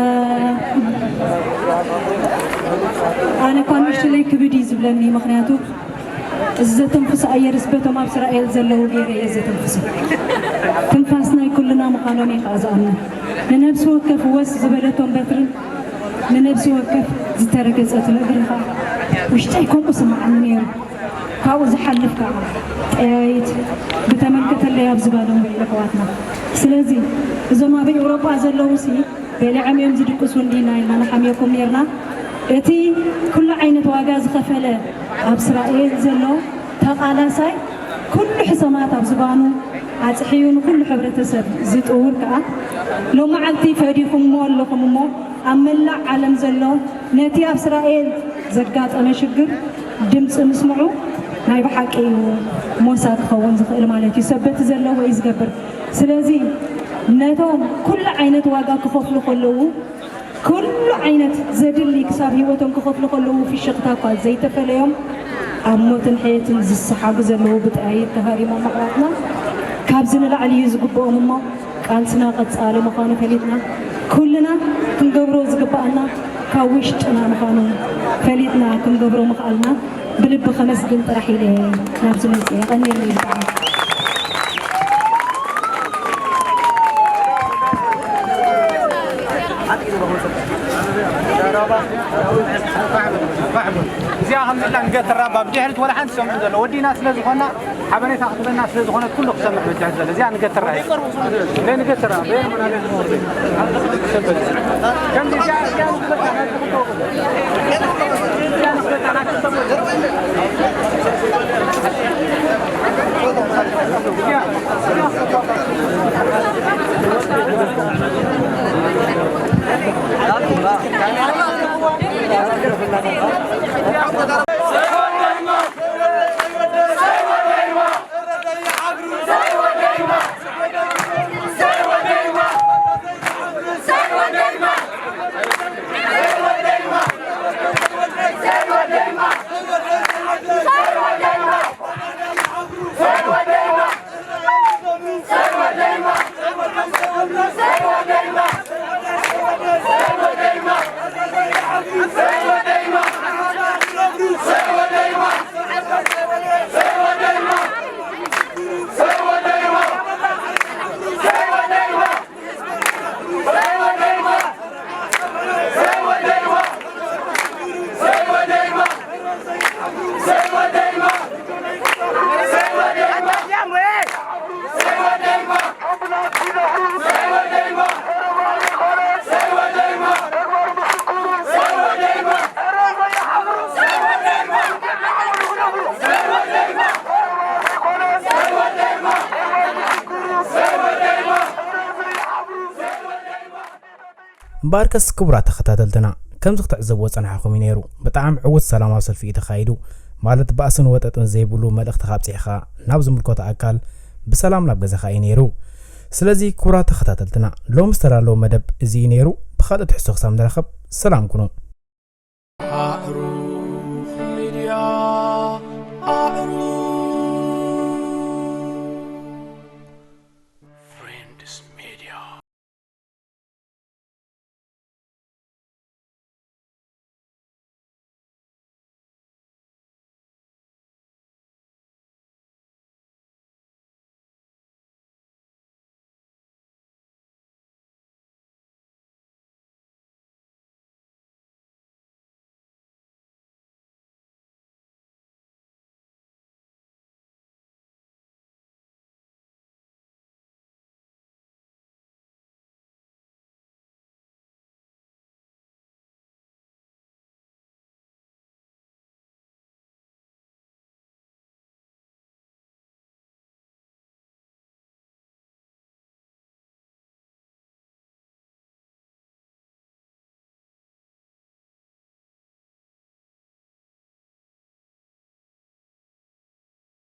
ኣነ እኳ ንእሽተለይ ክብድ እዩ ዝብለኒ፣ ምኽንያቱ እዚ ዘተንፍሶ ኣየርስ በቶም ኣብ እስራኤል ዘለዉ ገይረ እየ ዘተንፍሶ። ትንፋስ ናይ ኩልና ምዃኖም እየ ከዓ ዝኣምን። ንነብሲ ወከፍ ወስ ዝበለቶም በትርን ንነብሲ ወከፍ ዝተረገጸትን እግርን ከዓ ውሽጠይ ከምኡ ስምዓኒ ነይሩ። ካብኡ ዝሓልፍ ከዓ ጠያይት ብተመልከተለይ ኣብ ዝባኖም ውዒሉ ኣሕዋትና። ስለዚ እዞም ኣብ ኤውሮጳ ዘለዉ ሲ በሊዖም እዮም ዝድቅሱ እንዲና ኢልና ንሓምየኩም ነይርና። እቲ ኩሉ ዓይነት ዋጋ ዝኸፈለ ኣብ እስራኤል ዘሎ ተቓላሳይ ኩሉ ሕሰማት ኣብ ዝባኑ ኣጽሕዩ ንኩሉ ሕብረተሰብ ዝጥውር ከኣ ሎመዓልቲ ፈዲኹምዎ ኣለኹም እሞ ኣብ መላእ ዓለም ዘሎ ነቲ ኣብ እስራኤል ዘጋጠመ ሽግር ድምፂ ምስምዑ ናይ ብሓቂ እዩ ሞሳ ክኸውን ዝኽእል ማለት እዩ። ሰብ በቲ ዘለዎ እዩ ዝገብር። ስለዚ ነቶም ኩሉ ዓይነት ዋጋ ክኸፍሉ ከለዉ፣ ኩሉ ዓይነት ዘድሊ ክሳብ ህይወቶም ክኸፍሉ ከለዉ ፍሽኽታ እኳ ዘይተፈለዮም ኣብ ሞትን ሕየትን ዝሰሓጉ ዘለዉ ብጠያይት ተሃሪሞም ኣሕዋትና ካብዚ ንላዕሊ እዩ ዝግብኦም እሞ ቃልስና ቀጻሊ ምዃኑ ፈሊጥና ኩልና ክንገብሮ ዝግብኣና ካብ ውሽጥና ምዃኑ ፈሊጥና ክንገብሮ ምኽኣልና ብልቢ ከመስግን ጥራሕ ኢለ እየ ናብዚ መፅእ። የቐንየለይ ብጣዕሚ። እዚኣ ከም ዘላ ንገትራ፣ ብድሕሪት ወላ ሓንቲ ሰምዑ ዘሎ ወዲና ስለ ዝኾና ሓበሬታ ክትበና ስለ ዝኾነት ኩሉ ክሰምዕ በጃ ዘሎ። እዚኣ ንገትራ እያ። ለይ ንገትራ፣ በየን መናገር ዝመወርደ። ከምዚ እዚኣ፣ እዚኣ ንገትራ፣ እዚኣ ንገትራ፣ እምበኣርከስ ክቡራት ተኸታተልትና፣ ከምዚ ክትዕዘብዎ ዝጸናሕኹም እዩ ነይሩ። ብጣዕሚ ዕዉት ሰላማዊ ሰልፊ እዩ ተኻይዱ። ማለት ባእስን ወጠጥን ዘይብሉ መልእኽትኻ ኣብጺሕኻ ናብ ዝምልከቶ ኣካል ብሰላም ናብ ገዛኻ እዩ ነይሩ። ስለዚ ክቡራት ተኸታተልትና፣ ሎሚ ዝተዳለወ መደብ እዚ እዩ ነይሩ። ብኻልእ ትሕዝቶ ክሳብ ንራኸብ ሰላም ኩኑ።